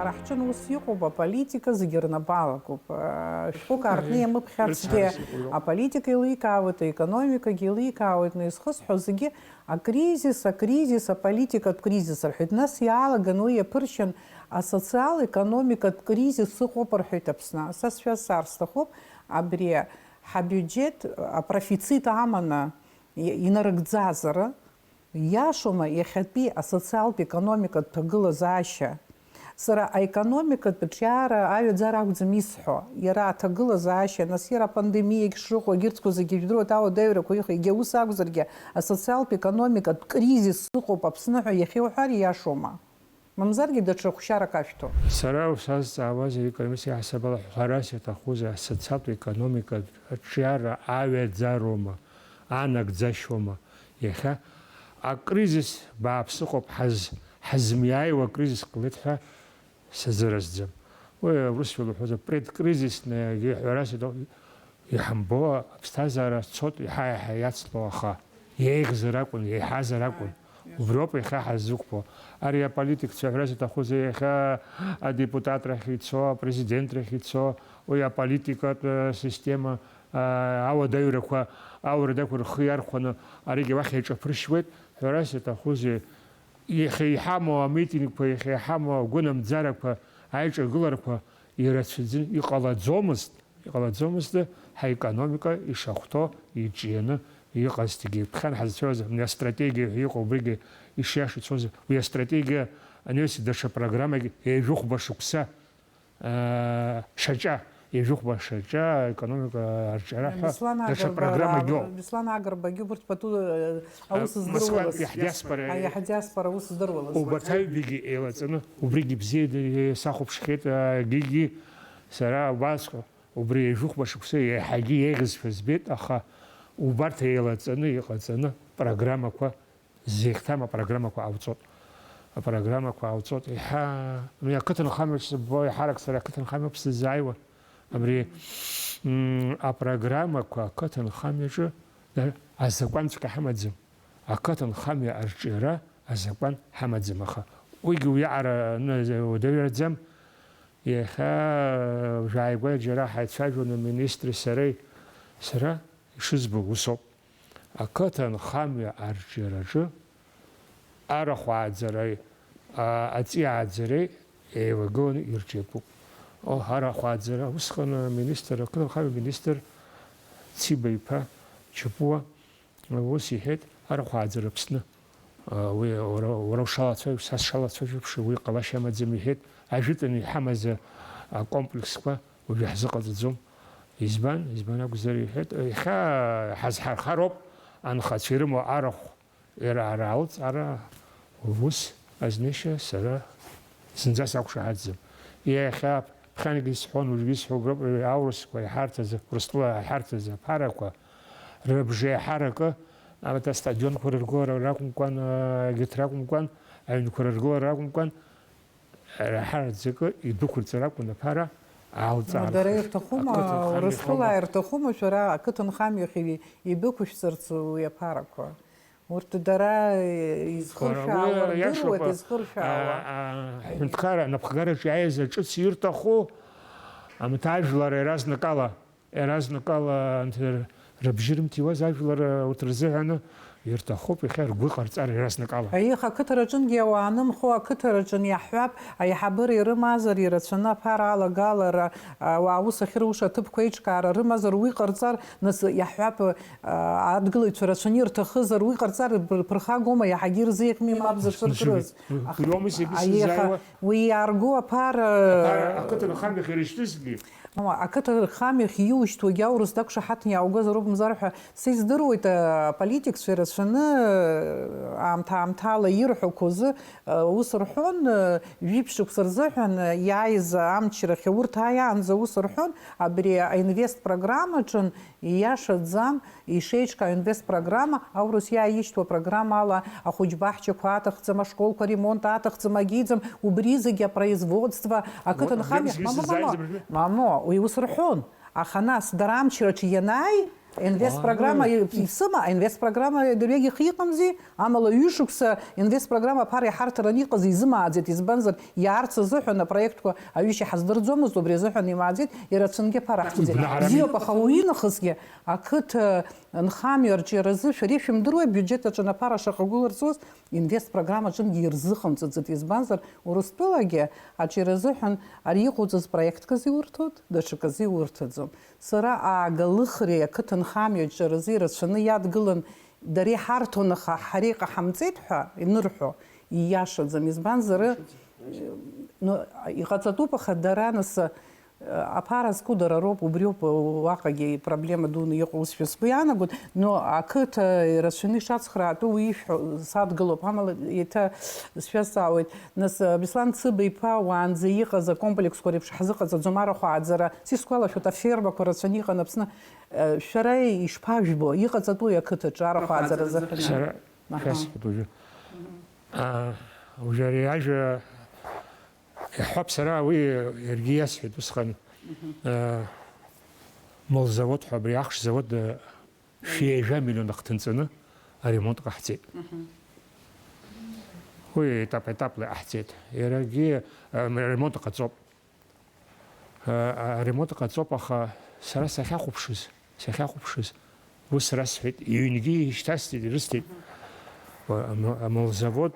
Ҳара ҳҿын ус иҟоуп, аполитика зегьы рнапы алакуп. Шәҟәык аартны иамыԥхьарцгьы, Рыцҳарас иҟоу иоуп. Аполитика еиликаауеит, аекономикагьы еиликаауеит, но изхысҳәо зегьы Акризис, акризис, аполитикатә кризис рҳәеит. Нас иаалаган уи иаԥыршьан асоциал-економикатә кризис ыҟоуп рҳәеит Аԥсны. Са сшәасҳәар сҭахуп, абри ҳабиуџьеҭ апрофицит аманы и-, инарыгӡазар, иашоума иахьатәи асоциалтә економикатә ҭагылазаашьа? Сара аекономикатә аҿиара аҩаӡара акәӡам исҳәо, иара аҭагылазаашьа, нас иара апандемиагь шыҟоу, егьырҭқәа зегьы ижәдыруеит, ауадаҩрақәа ихы, егьа ус акәзаргьы, асоциалтә економикатә кризис ыҟоуп Аԥсны ҳәа иахьуҳәар ииашоума? Мамзаргьы даҽа хәшьарак ашәҭо. Сара сазҵаауаз аекономист иаҳасабала ҳәарас иаҭахузеи, асоциалтә економикатә аҿиара аҩаӡароума, анагӡашьоума? Иахьа акризис бааԥсыҟоуп ҳаз-, ҳазмиааиуа акризис ҟалеит ҳәа сазыразӡам. Уи аурысшәала уҳәозар, предкризисная ҳәарас иаҭаху, иҳамбо аԥсҭазаара цоит, иаҳа-иаҳа иацло, аха иеиӷьзар акәын, иеиҳазар акәын. Убриоуп иахьа ҳаззықәԥо. Ари аполитикцәа ҳәарас иаҭахузеи, иахьа адепутатрахь ицо, апрезидентрахь ицо, уи аполитикатә система, ауадаҩрақәа, ауадаҩрақәа рхы иархәаны аригьы уахь еиҿаԥыршьуеит, ҳәарас иаҭахузеи, иахьа иҳамоу амитингқәа, иахьа иҳамоу агәынамӡарақәа, аиҿагыларақәа ирацәаӡан, иҟалаӡомызт, иҟалаӡомызт ҳаекономика ишахәҭоу, иҿианы иҟазҭгьы. Ԥхьан ҳазцәажәоз, абни астратегиа ҳәа иҟоу, убригьы ишиашоу ицоз, уи астратегиа анаҩс даҽа программагь, ҩажәихәба шықәса, шаҿа, ҩажәихәба шаҿа аекономика арҿиара ҳәа даҽа программагь ыҟоуп. Беслан Агрбагьы урҭ пату аус здыруалаз. Москвантәи ҳдиаспора. Аиаҳа диаспора аус здыруалаз. Убарҭ аҩбагьы еилаҵаны, убригьы бзиа сахәаԥшхьеит, Гиги, сара убасҟан. Убри ҩажәихәба шықәса еиҳагьы еиӷьызшәа збеит, аха убарҭ еилаҵаны иҟаҵаны программақәа, зеихҭам апрограммақәа ҟауҵот. Апрограммақәа ҟауҵот. Еиҳа, абри ақыҭанхамҩаҿ сыббо, еиҳарак сара ақыҭанхамҩоуп сыззааиуа. Абри, м, апрограммақәа ақыҭанхамҩаҿы, да, азакәанҵәҟьа ҳамаӡам. Ақыҭанхамҩа арҿиара азакәан ҳамаӡам, аха уигьы уиаҟараны уадаҩраӡам. Иахьа, э, жәааигәа џьара ҳаицәажәон аминистри сареи. Сара ишызбо усоуп. Ақыҭанхамҩа арҿиараҿы арахә ааӡареи, а, аҵиааӡареи еилагыланы ирҿиатәуп. О, арахә ааӡара, усҟан аминистр, ақыҭанхамҩа аминистр Циба иԥа Чапуа ус иҳәеит, арахә ааӡара Аԥсны. Уи уара, уара ушалацәажәо, са сшалацәажәо еиԥш, уи ҟалашьа амаӡам, иҳәеит. Ажәытәан иҳамаз акомплексқәа уажәы иаҳзыҟаҵаӡом. Избан, избан акәзар, иҳәеит. Иахьа ҳазҳархароуп анхацәа ирымоу арахә, иара ара алҵ-, ара ус азнышьа сара зынӡа сақәшаҳаҭӡам. Иахьа ԥхьангьы исҳәон, уажәгьы исҳәо, уброуп, аурысқәа иҳарҭаз, Урыстәыла иҳарҭаз аԥарақәа рыбжеиҳаракы, абарҭ астадионқәа рыргылара ракәымкәан, егьырҭ ракәымкәан, аҩнқәа рыргылара ракәымкәан, раҳараӡакы идәықәырҵар акәын аԥара аалҵаа. Дара ирҭахума, Урыстәылаа ирҭахума шәара ақыҭанхамҩахь идәықәышәҵарц уи аԥарақәа? Урҭ дара изхыршәаауа рдыруеит, изхыршәаауа. Аҳәынҭқарра анапхгараҿы иааиз аҿыц ирҭаху, амҭ ажәлар иаразнакала, иаразнакала анҭ рыбжьы рымҭиуаз ажәлар урҭ рзыҳәаны ирҭахуп иахьа ргәы ҟарҵар иаразнакала. Аиха, ақыҭараҿынгьы ауаа анымхо, ақыҭараҿын иаҳҳәап, аиҳабыра ирымазар, ирацәаны аԥара алагалара, ауаа аус ахьыруша аҭыԥқәа аиҿкаара рымазар, уи ҟарҵар, нас иаҳҳәап, Адгылаҩцәа рацәаны ирҭахызар, уи ҟарҵар рԥырхагоума, иаҳагьы ирзеиӷьми, мап зыҽыркрыз? Уи аума зегьы сыззааиуа. Уи иаарго аԥара. Аԥара ақыҭанхамҩахь ирышьҭызгьы. Ақыҭанхамҩахь иушьҭуагьы аурыс дақәшаҳаҭны иааугозар акәымзар ҳәа са издыруеит, аполитикцәа ирацәаны аамҭа-аамҭала ирҳәақәо азы ус рҳәон, жәиԥшь шықәса рзыҳәан иааиз амчрахь урҭ ааиаанӡа ус рҳәон, абри аинвест программаҿын Ииашаӡам, ишеиҿкаау аинвест программа, аурыс иааишьҭуа апрограмма ала ахәыҷ баҳчақәа аҭахӡам, ашколқәа ремонт аҭахӡам, агьиӡам, убри зегьы апроизводство, ақыҭанхамҩа, мамоу, мамоу, мамоу, уи ус рҳәон. Аха нас, дара амчраҿы ианааи, аинвест программа исыма, аинвест программа дырҩегьых иҟамзи, Амала, ҩышықәса инвестпрограмма аԥара иҳарҭараны иҟаз изымааӡеит, избанзар, иаарц азыҳәан апроектқәа аҩышьа ҳаздырӡомызт, убри азыҳәан имааӡеит, ирацәангьы аԥара ҳҭиӡеит. Бзиоуп, аха уинахысгьы ақыҭа нхамҩа арҿиаразы шәара ишәымдыруеи абиуџьет аҿы аԥара шаҟа гәыларҵуаз, инвестпрограмма аҿынгьы ирзыҟамҵаӡеит, избанзар, Урыстәылагьы аҿиаразыҳәан ари иҟауҵаз проектказы иурҭоит, даҽаказы иурҭаӡом. Сара аагалыхреи ақыҭанхамҩа аҿиаразы ирацәаны иадгылан, Дара иҳарҭон, аха ҳара иҟаҳамҵеит ҳәа инырҳәо ииашаӡам. Избанзар, ну, иҟаҵатәуп, аха дара нас Аԥара зку дара роуп, убриоуп уаҟагьы проблема дуны иҟоу усшәа сгәы иаанагоит, но ақыҭа ирацәаны ишацхраатәу уи ишәҳәо садгылоуп, амала еиҭа сшәазҵаауеит, нас, Беслан Цыба-иԥа, уаанӡа иҟаз акомплексқәа реиԥш ҳзыҟаҵаӡом арахә ааӡара, са исгәалашәоит, афермақәа рацәаны иҟан Аԥсны, шәара ишԥажәбо, иҟаҵатәуи ақыҭаҿы арахә ааӡара азыҳәан? Сара Аҳа. Шәасҳәап уажәы. Аа, уажәы ари ажәа Иаҳҳәап, сара уи иаргьы иасҳәеит усҟан, э, молзавод ҳәа абри ахш завод, э, шәи ҩажәа миллион ахҭынҵаны аремонт ҟаҳҵеит. Уи етап-етапла иҟаҳҵеит. Иаргьы, э, ремонт ҟаҵоуп. Э, аремонт ҟаҵоуп, аха сара сахьахәаԥшыз, сахьахәаԥшыз, ус расҳәеит, иҩнгьы ишьҭасҵеит, ирысҭеит. Ама-, амолзавод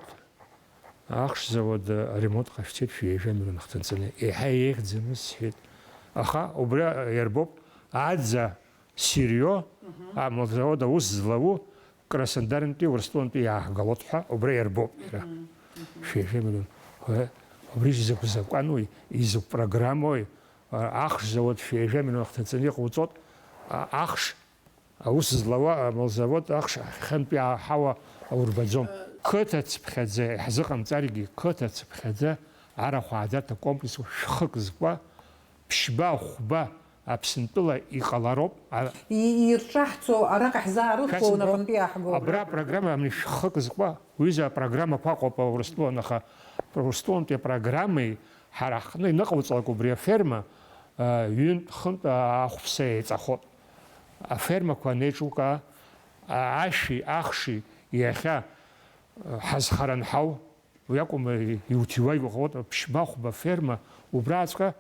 Ахш завод аремонт ҟашәҵеит шәи ҩажәа миллион хҭынҵаны, еиҳа еиӷьӡамыз сҳәеит. Аха убра иарбоуп, аӡа сирио, амолзавод аус злауу, Краснодартәи Урыстәылантәи иааҳгалоит ҳәа, убра иарбоуп иара. Шәи ҩажәа миллион. Ҳәа, убри закә закәануи, изакә программои, а, ахш завод шәи ҩажәа миллион хҭынҵаны иҟауҵоит, а, ахш Аус злауа амолзавод ахш ахьынтәи аҳауа аурбаӡом. Қыҭа цыԥхьаӡа иаҳзыҟамҵаргьы, қыҭа цыԥхьаӡа арахә ааӡарҭа комплекс шәхык зкуа, ԥшьба, хәба Аԥсынтәыла иҟалароуп. А- И-, ирҿаҳҵо араҟа ҳзаарыхәо Шәасымҳәо, унаҟынтәи иаҳго. Абра апрограмма амни шәхык зкуа, уҩыза апрограммақәа ыҟоуп Урыстәылан, аха Урыстәылантәи апрограммеи ҳара ҳҟны иныҟауҵалак убри аферма, а, ҩынтә-хынтә, а, ахәԥса еиҵахот. Афермақәа анеиҿука, а, ашәи ахши иахьа, а, ҳазхаранҳау, уи акәым, а, иуҭиуа иҟоуп, ԥшьба-хәба ферма, убраҵәҟьа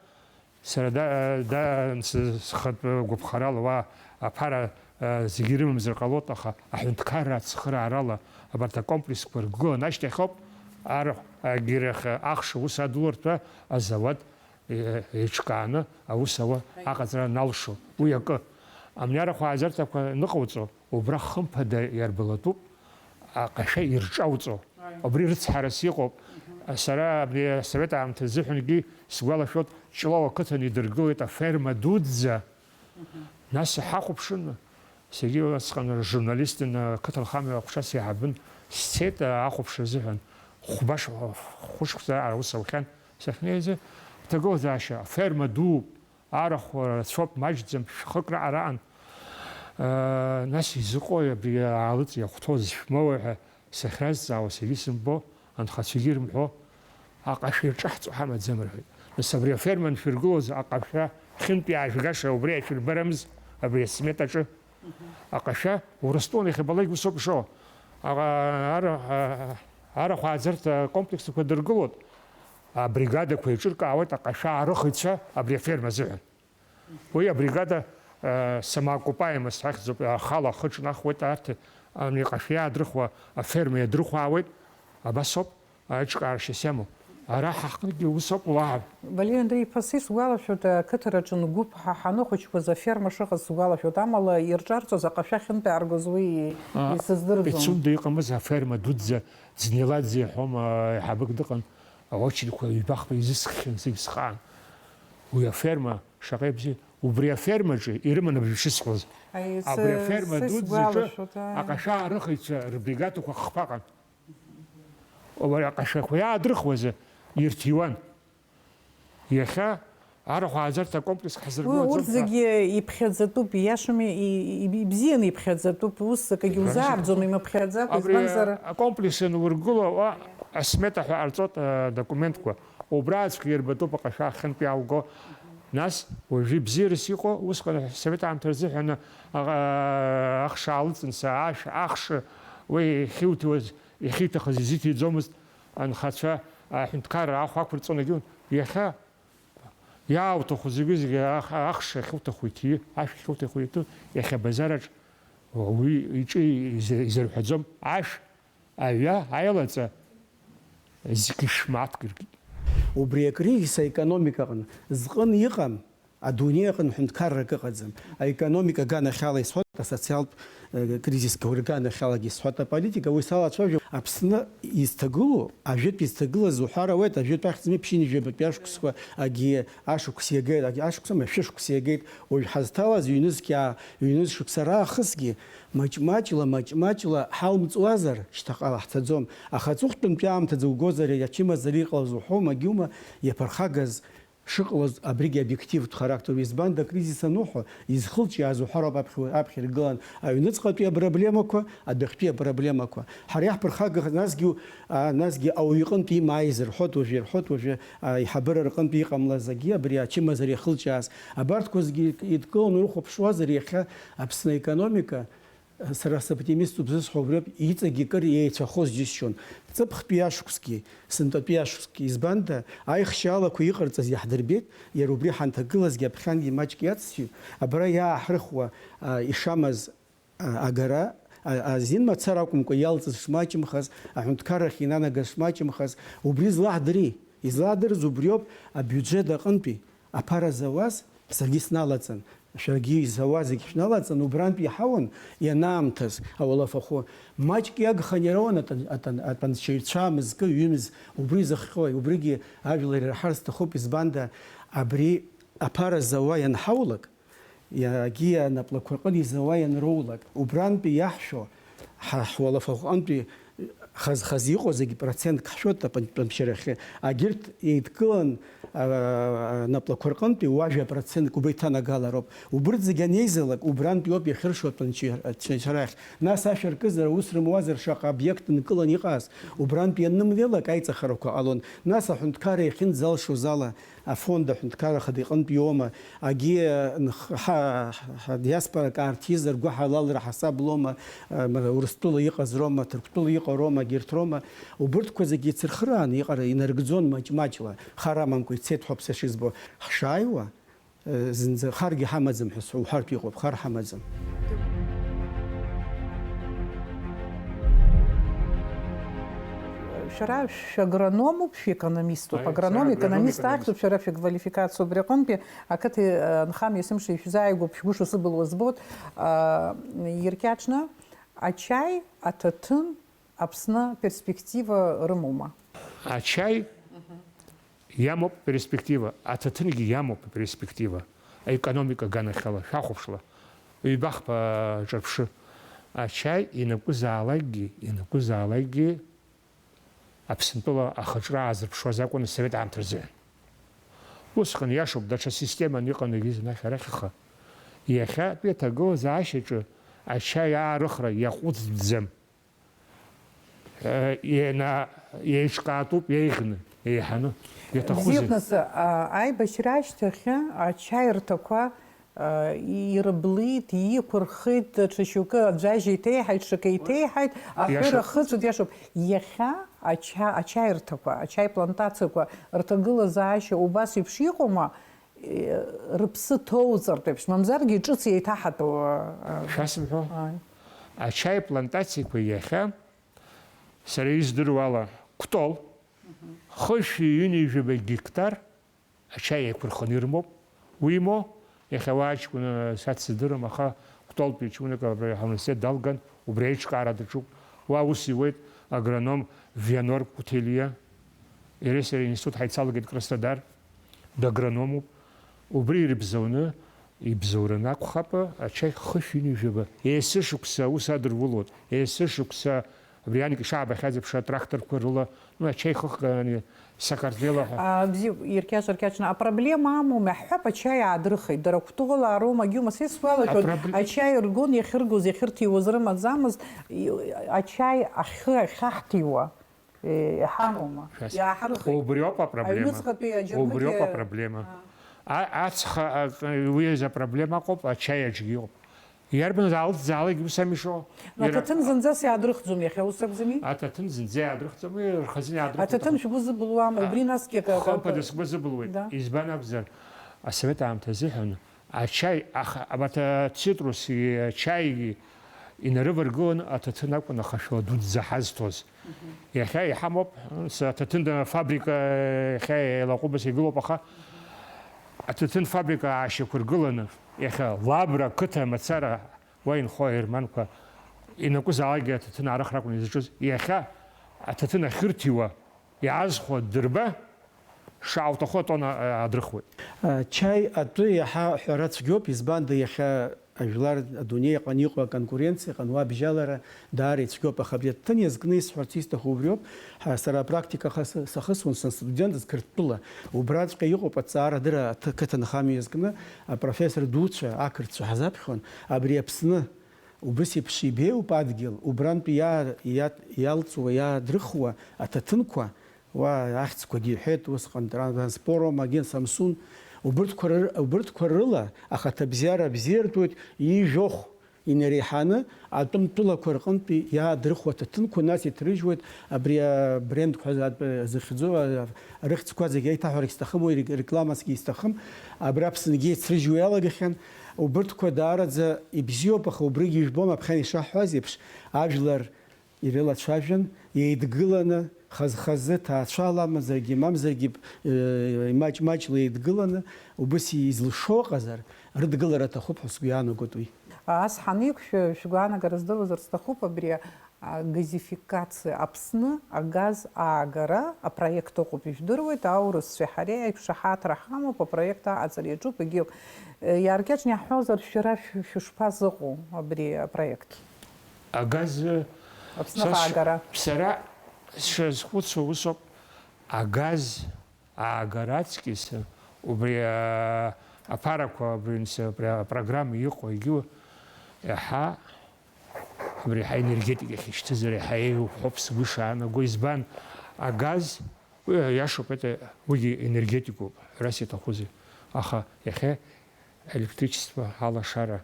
сара да, да, сы-, схатә гәаԥхарала уа аԥара, а, зегьы ирымамзар ҟалоит, аха аҳәынҭқарра ацхыраарала абарҭ акомплексқәа ргылан ашьҭахьоуп ар-, агьырахь ахш аус адуларҭа азауад еиҿкааны аус ауа аҟаҵара аналшо, уи акы. Амни арахә ааӡарҭақәа ныҟауҵо, убра хымԥада иарбалатәуп, аҟашәа ирҿауҵо. Убри рыцҳарас иҟоуп. Сара абри асовет аамҭа азыҳәангьы сгәалашәоит, Ҷлоу ақыҭан идыргылеит аферма дуӡӡа. Нас иҳахәаԥшын, Сергеи, усҟан журналистын, ақыҭанхамҩа аҟәша сеиҳабын, сцеит ахәаԥшра азыҳәан, хәба ш-, хәышықәса аус аухьан, сахьнеиз, аҭагылазаашьа, аферма дууп, арахә рацәоуп, маҷӡам, шәхык раҟара аан. Нас изыҟои абри аалыҵ иахәҭоу зышәмоуи ҳәа сахьазҵаауа, саргьы исымбо, анхацәагьы ирымҳәо, аҟашәа ирҿаҳҵо ҳамаӡам рҳәеит. Нас абри аферма аншәыргылоз аҟашәа хьынтә иаажәгаша убри ашәырбарамыз абри асметаҿы? Аҟашәа Урыстәылан иахьабалак усоуп ишоу. Аҟа-, ара-, а-, арахә ааӡарҭа акомплексқәа дыргылоит. Абригадақәа еиҿыркаауеит аҟашәа аарыхыҩцәа абри аферма азыҳәан. Уи абригада, а, самоокупаемость ахьӡуп, ахала ахы ҿнахуеит, арҭ, ами, аҟашәа иаадрыхуа аферма иадрыхәаауеит, абасоуп. Аиҿкааршьас иамоу. Ара ҳаҟнытәгьы ус ауп, уаҳа. Валери Андреи-иԥа, са исгәалашәоит, ақыҭараҿы гәыԥ ҳа ҳаныхәыҷқәаз аферма шыҟаз сгәалашәоит, амала ирҿарҵоз аҟашәа ахьынтәааргоз уи А, исыздырӡом. Пицунда иҟамыз аферма дуӡӡа, Ӡнеладзе иҳәома, аиҳабык дыҟан, аочерқәа ҩба-хԥа изысххьан зегь сҟаан. Уи аферма шаҟа ибзиан, убри афермаҿы ирыман абжьы шысхуаз. Аи, Абри с-, аферма са дуӡӡаҿы исгәалашәоит, аи. Аҟашәа аарыхыҩцәа рбригадақәа хԥа ыҟан. Уара аҟашәақәа иаадырхуазар, ирҭиуан. Иахьа арахә ааӡарҭа акомплекс Уи, ҳазыргылаӡом урҭ ҳәа. Зегьы иԥхьаӡатәуп, ииашами, и-, и-, ибзианы иԥхьаӡатәуп, ус акгьы Ибжьаӡатәуп. Узаарӡом, имыԥхьаӡакәа, Абри избанзар акомплекс ианургыло, уа асмета ҳәа ҟарҵоит, а, документқәа. Убраҵәҟьа ирбатәуп аҟашәа ахьынтә иаауго. Нас, уажәы ибзиарас иҟоу, усҟан асовет аамҭа рзыҳәан, а, ахш аалыҵын, са ашә, ахш, уи иахьиуҭиуаз, иахьиҭахыз изиҭиӡомызт, анхацәа аҳәынҭқарра ахә ақәырҵон, егьиун. Иахьа иаауҭаху зегьы-зегьы ах-, ахш ахьуҭаху иҭии, ашә ахьуҭаху иҭы, иахьа абазараҿ уи иҿы иза-, изарҳәаӡом. Ашә, аҩа, аилаҵа, зегьы шәмааҭк иркит. Убри акризис аекономика аҟны зҟын иҟам, адунеи аҟны ҳәынҭқаррак ыҟаӡам. Аекономика аганахьала исҳәоит, асоциалтә кризисқәа рганахьалагьы исҳәоит аполитика, уи салацәажәо, Аԥсны изҭагылоу, ажәытә изҭагылаз уҳәар ауеит, ажәытә ахьӡ-мҩаԥ ԥшьынҩажәабатәи ашықәсқәа, агьи ашықәс иагеит, агьи ашықәсама, шәышықәс иагеит, уажә ҳазҭалаз ҩнызқьаа, ҩнызшықәса раахысгьы, маҷ-маҷла, маҷ-маҷла ҳалмҵуазар, шьҭахьҟала ҳцаӡом, аха аҵыхәтәантәи аамҭазы угозар, ачымазара иҟалаз уҳәома, агьиума, иаԥырхагаз, шыҟалаз абригьы обиективтә характер, избанда акризис ануҳәо, изхылҿиааз уҳәароуп аԥхьа, аԥхьа иргылан аҩныҵҟатәи апроблемақәа, адәахьтәи апроблемақәа. Ҳара иаҳԥырхагахаз насгьы, а, насгьы ауаҩы иҟынтә имааизар, рҳәоит уажәы, ирҳәоит уажәы, а, аиҳабыра рҟынтә иҟамлаз агьи абри ачымазара иахылҿиааз. Абарҭқәа зегьы идкыланы урыхәаԥшуазар, иахьа Аԥсны аекономика, сара соптимиступ зысҳәо убриоуп, иҵегьы кыр еицәахоз џьысшьон. Ҵыԥхтәи ашықәсгьы, сынтәатәи ашықәсгьы, избанда, аихшьаалақәа иҟарҵаз иаҳдырбеит, иара убри ҳанҭагылазгьы аԥхьангьы маҷк иацсҵеит, абра иааҳрыхуа, а, ишамаз, а, агара, а, азин мацара акәымкәа иалҵыз шмаҷымхаз, аҳәынҭқаррахь инанагаз шмаҷымхаз, убри злаҳдыри? Излаҳдырыз убриоуп, абиуџьет аҟынтәи аԥара зауаз, саргьы сналаҵан, шәаргьы изауа зегь шәналаҵан, убрантә иҳауан ианаамҭаз ауалафахәы. Маҷк иагхан иара уан атан-, атан-, атанчаҩцәа мызкы ҩымз убри зыхҟьои, убригьы ажәлар ираҳар сҭахуп, избанда, абри аԥара зауа ианҳаулак, иагьи анаплақәа рҟын изауа ианроулак, убрантәи иаҳшәо, ҳа ҳуалафахәҟантәи хаз-хаз иҟоу зегьы процентк ҳшәоит атәамшьарахьы. Агьырҭ еидкылан, а, наплақәа рҟынтәи ҩажәа процентк убра иҭанагалароуп. Убырҭ зегьы анеизалак, убрантәи ауп иахьыршо атәамшьа-, атәамшьарахь. Нас ашәа ркызар, аус рымуазар, шаҟа обиект нкылан иҟаз, убрантәи ианнымлелак аиҵахарақәа ҟалон. Нас аҳәынҭқарра иахьынӡалшоз ала, афонд аҳәынҭқарра ахада иҟынтә иоума, агьи, нх-, ҳа, ҳа, диаспорак аарҭизар, гәыҳалалра ҳасаб лоума, м, Урыстәыла иҟаз роума, Ҭырқәтәыла иҟоу роума, егьырҭ роума, убырҭқәа зегьы ицырхырааны иҟара инарыгӡон маҷ-маҷла, хар амамкәа ицеит ҳәоуп са шызбо. Ҳшааиуа, э, зынӡа харгьы ҳамаӡам ҳәа сҳәо уҳәартә иҟоуп, хар ҳамаӡам. Шәара шәагрономуп, шәекономиступ. Аи, агроном, сара агроном, економист экономист. Ахьӡуп, шәара шәыквалификациа убри аҟынтәи ақыҭа, э, нхамҩа есымша ишәзааигәоуп, шәгәы шысыбылуа збоит. А, иркьаҿны, ачаи, аҭаҭын Аԥсны перспектива рымоума? Ачаи иамоуп перспектива, аҭаҭынгьы иамоуп перспектива. Аекономика аганахьала шәахәаԥшла, ҩбахԥа ҿырԥшы. Ачаи ианакәызаалакгьы, ианакәызаалакгьы Аԥсынтәыла ахаҿра аазырԥшуаз акәын асовет аамҭа рзыҳәан. Усҟан иашоуп, даҽа системан иҟан егьи зынахь арахь, аха иахьатәи аҭагылазаашьаҿы ачаи аарыхра иаҟәыҵӡам. Е, иана-, еиҿкаатәуп еиӷьны, еиҳаны. Иаҭахузеи? Бзиоуп, нас, а, аибашьра ашьҭахьы ачаи рҭақәа, а, ирыблит, иқәырхит, даҽа шьоукы аӡәажь иҭеиҳаит, ҽакы иҭеиҳаит, аҳәыра Иашоуп. Хыҵәеит, иашоуп. Иахьа ача-, ачаи рҭақәа, ачаи плантациақәа рҭагылазаашьа убас еиԥш иҟоума? Рыԥсы ҭоуҵартә еиԥш, мамзаргьы ҿыц еиҭаҳатәу, а, Шәасымҳәо? Ааи. Ачаи плантациақәа иахьа, сара издыруа ала, Кәтол, хышәи ҩынҩажәаба гектар ачаи еиқәырханы ирымоуп. Уимоу, иахьа уа аҷкәын, а, сацдырым, аха Кәтолтәи ҷкәынак абра ҳауниверситет далган, убри аиҿкаара даҿуп. Уа аус иуеит агроном Вианор Кәҭелиа. Иареи сареи аинститут ҳаицалагеит Краснодар, дагрономуп. Убри ирыбзоуны, ибзоураны акәхап, ачаи хышә ҩынҩажәаба. Есышықәса аус адырулоит. Есышықәса абри анкьа ишаабахьаз еиԥш атракторқәа рыла, ну, ачаи хыхганы Сакартвело ҳәа. А, бзиоуп, иркьаҿ-иркьаҿны апроблема амоума? Ҳҳәап, ачаи аадрыхеит. Дара Кәтолаа роума, Гиума, са исгәалашәоит, Апробле- ачаи ргон иахьыргоз, иахьырҭиуаз рымаӡамызт, и-, ачаи ахьы ахьаҳҭиуа. Е, иҳамоума? Шәас-, Иааҳарыхеит. Убриоуп апроблема. Аҩныҵҟатәи аџьармыкьа Убриоуп апроблема. А. А-, ацха, а, уи азы апроблема ыҟоуп, ачаи аҿгьы ыҟоуп. Иарбан алҵзаалак ус ами ишыҟоу. Иара Аҭаҭын зынӡас иаадрыхӡом иахьа, ус акәӡами? Аҭаҭын зынӡа иаадрыхӡом, уи рхазына иаадрыхәоит. Аҭаҭын шәгәы зыбылуама? Убри насгьы акы, акы, Хымԥада сгәы зыбылуеит. Да. Избан акәзар, асовет аамҭазы ҳәаны, ачаи, аха, абарҭ ацитрус, ачаигьы инарываргыланы аҭаҭын акәын ахашәала дуӡӡа ҳазҭоз. Мгм. Иахьа иҳамоуп, ас аҭаҭын фабрика иахьа еилаҟәыбас игылоуп, аха аҭаҭын фабрика аашьақәыргыланы, иахьа Лабра қыҭа мацара уа инхо аерманқәа Ианакәызаалакгьы аҭаҭын аарыхра акәын изҿыз. Иахьа аҭаҭын ахьырҭиуа, иаазхәо аддырба, шаауҭаху атонна, а, адрыхуеит. Чаи атәы иаҳа ҳәара цәгьоуп, избанда иахьа ажәлар адунеи аҟны иҟоу аконкуренциа, иҟан уа абжьалара даара ицәгьоуп, аха абри аҭаҭын иазкны исҳәарц исҭаху убриоуп, ҳа, сара апрактика ха-, сахысуан, са студентыз Қырҭтәыла, убраҵәҟьа иҟоуп аҭҵаарадырра аҭ-, ақыҭанхамҩа иазкны, апрофессор дуцәа, ақырҭцәа ҳзаԥхьон, абри Аԥсны, убыс еиԥш ибеиоуп адгьыл, убрантәи иа-, иа-, иалҵуа, иаадрыхуа аҭаҭынқәа, уа ахьӡқәагьы иҳәеит, усҟан транспором, агент Самсун, убырҭқәа рыр-, убырҭқәа рыла ахаҭабзиара бзиартәуеит, ижәохә инареиҳаны атәым тәылақәа рҟынтәи иаадрыхуа аҭаҭынқәа, нас иҭрыжьуеит абри абрендқәа атәы зыхьӡу, а, рыхьӡқәа зегьы еиҭаҳәарагь сҭахым, уи рек-, рекламасгьы исҭахым, абра Аԥсынгьы ицрыжьуа иалагахьан. Убырҭқәа даараӡа ибзиоуп, аха убригьы ижәбом, аԥхьан ишаҳҳәаз еиԥш, ажәлар ирылацәажәан, еидгыланы, хаз-хазы, ҭаацәала амазаргьы, мамзаргьы, э, имаҷ-маҷла еидгыланы, убыс изылшо ыҟазар, рыдгылара аҭахуп ҳәа сгәы иаанагоит уи. Ас ҳаниқәшәа, шәгәаанагара здыруазар сҭахуп, абри, а, газификациа, Аԥсны агаз аагара апроект ыҟоуп, ижәдыруеит, аурысцәеи ҳареи аиқәшаҳаҭра ҳамоуп, апроект аҟаҵара иаҿуп, егьиуп. Э, иааркьаҿны иаҳҳәозар, шәара шә-, шәышԥазыҟоу абри апроект? Агаз, Аԥсныҟа сара, аагара. Сара сшазхәыцуа усоуп, агаз аагара аҵкьыс убри, а, аԥарақәа, убри, абри апрограмма иҟоу егьу, иаҳа абри ҳаенергетика ахьышьҭызар иаҳа еиӷьуп ҳәоуп сгәы шаанаго. Избан? Агаз, уи иашоуп, это, уигьы енергетикоуп, ҳәарас иаҭахузеи. Аха иахьа електричество алашара,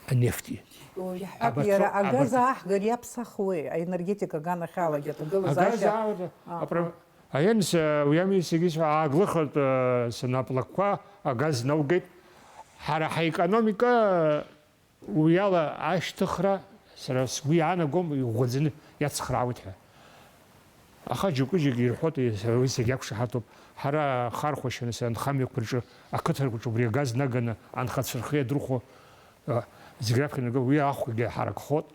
анефти. Иаҳҳәап, абарҭ иара роуп, агаз абарҭ. Ааҳгар иаԥсахуеи аенергетика аганахьалагьы аҭагылазаашьа? Агаз аауада, аха. Апра-, аианс, уи ами сегьы ааглыхыртә, э, снаплакқәа агаз наугеит. Ҳара ҳаекономика, э, уи ала ашьҭыхра, сара сгәы иаанагом, иӷәӷәаӡаны иацхраауеит ҳәа. Аха џьоукы-џьоукы ирҳәоит, уи зегь ақәшаҳаҭуп. Ҳара хархәашьаны анхамҩақәа рҿы, ақыҭарқәа рҿы убри агаз наганы анхацәа рхы иадырхәо, а, зегь раԥхьа инарго, уи ахәгьы ҳаракхоит.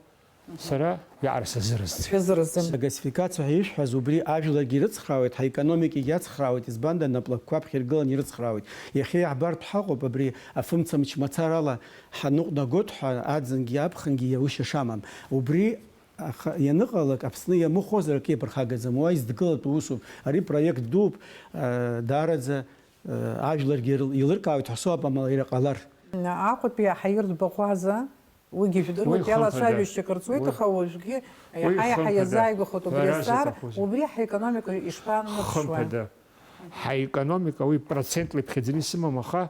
Сара иаара сазыразӡам. Шәазыразӡам. Агазификациа ҳәа ишәҳәаз, убри ажәлагьы ирыцхраауеит, ҳаекономикагьы иацхраауеит, избанда, наплакқәа аԥхьа иргыланы ирыцхраауеит. Иахьа иаҳбартә ҳаҟоуп, абри афымцамч мацарала ҳаныҟәнагоит ҳәа, аӡынгьы аԥхынгьы иаушьа шамам. Убри Аха ианыҟалак, Аԥсны иамыхәозар акы иаԥырхагаӡам, уа издкылатәу усуп. Ари проект дууп, э, даараӡа, э, ажәларгьы ирыл-, еилыркаауеит ҳәа соуп, амала иара ҟалар. Аҟәатәи аҳаиртә баӷәаза, уигьы жәдыруеит, уи хымԥада. Иалацәажәашьак рҵуеит, уи, аха уажәгьы уи иаҳа-иаҳа хымԥада. Иазааигәахоит убри Ҳәарас азҵаара, иаҭахузеи? Убри ҳаекономика ишԥанымԥшуа? Хымԥада. Ҳаекономика уи процентла иԥхьаӡаны исымам, аха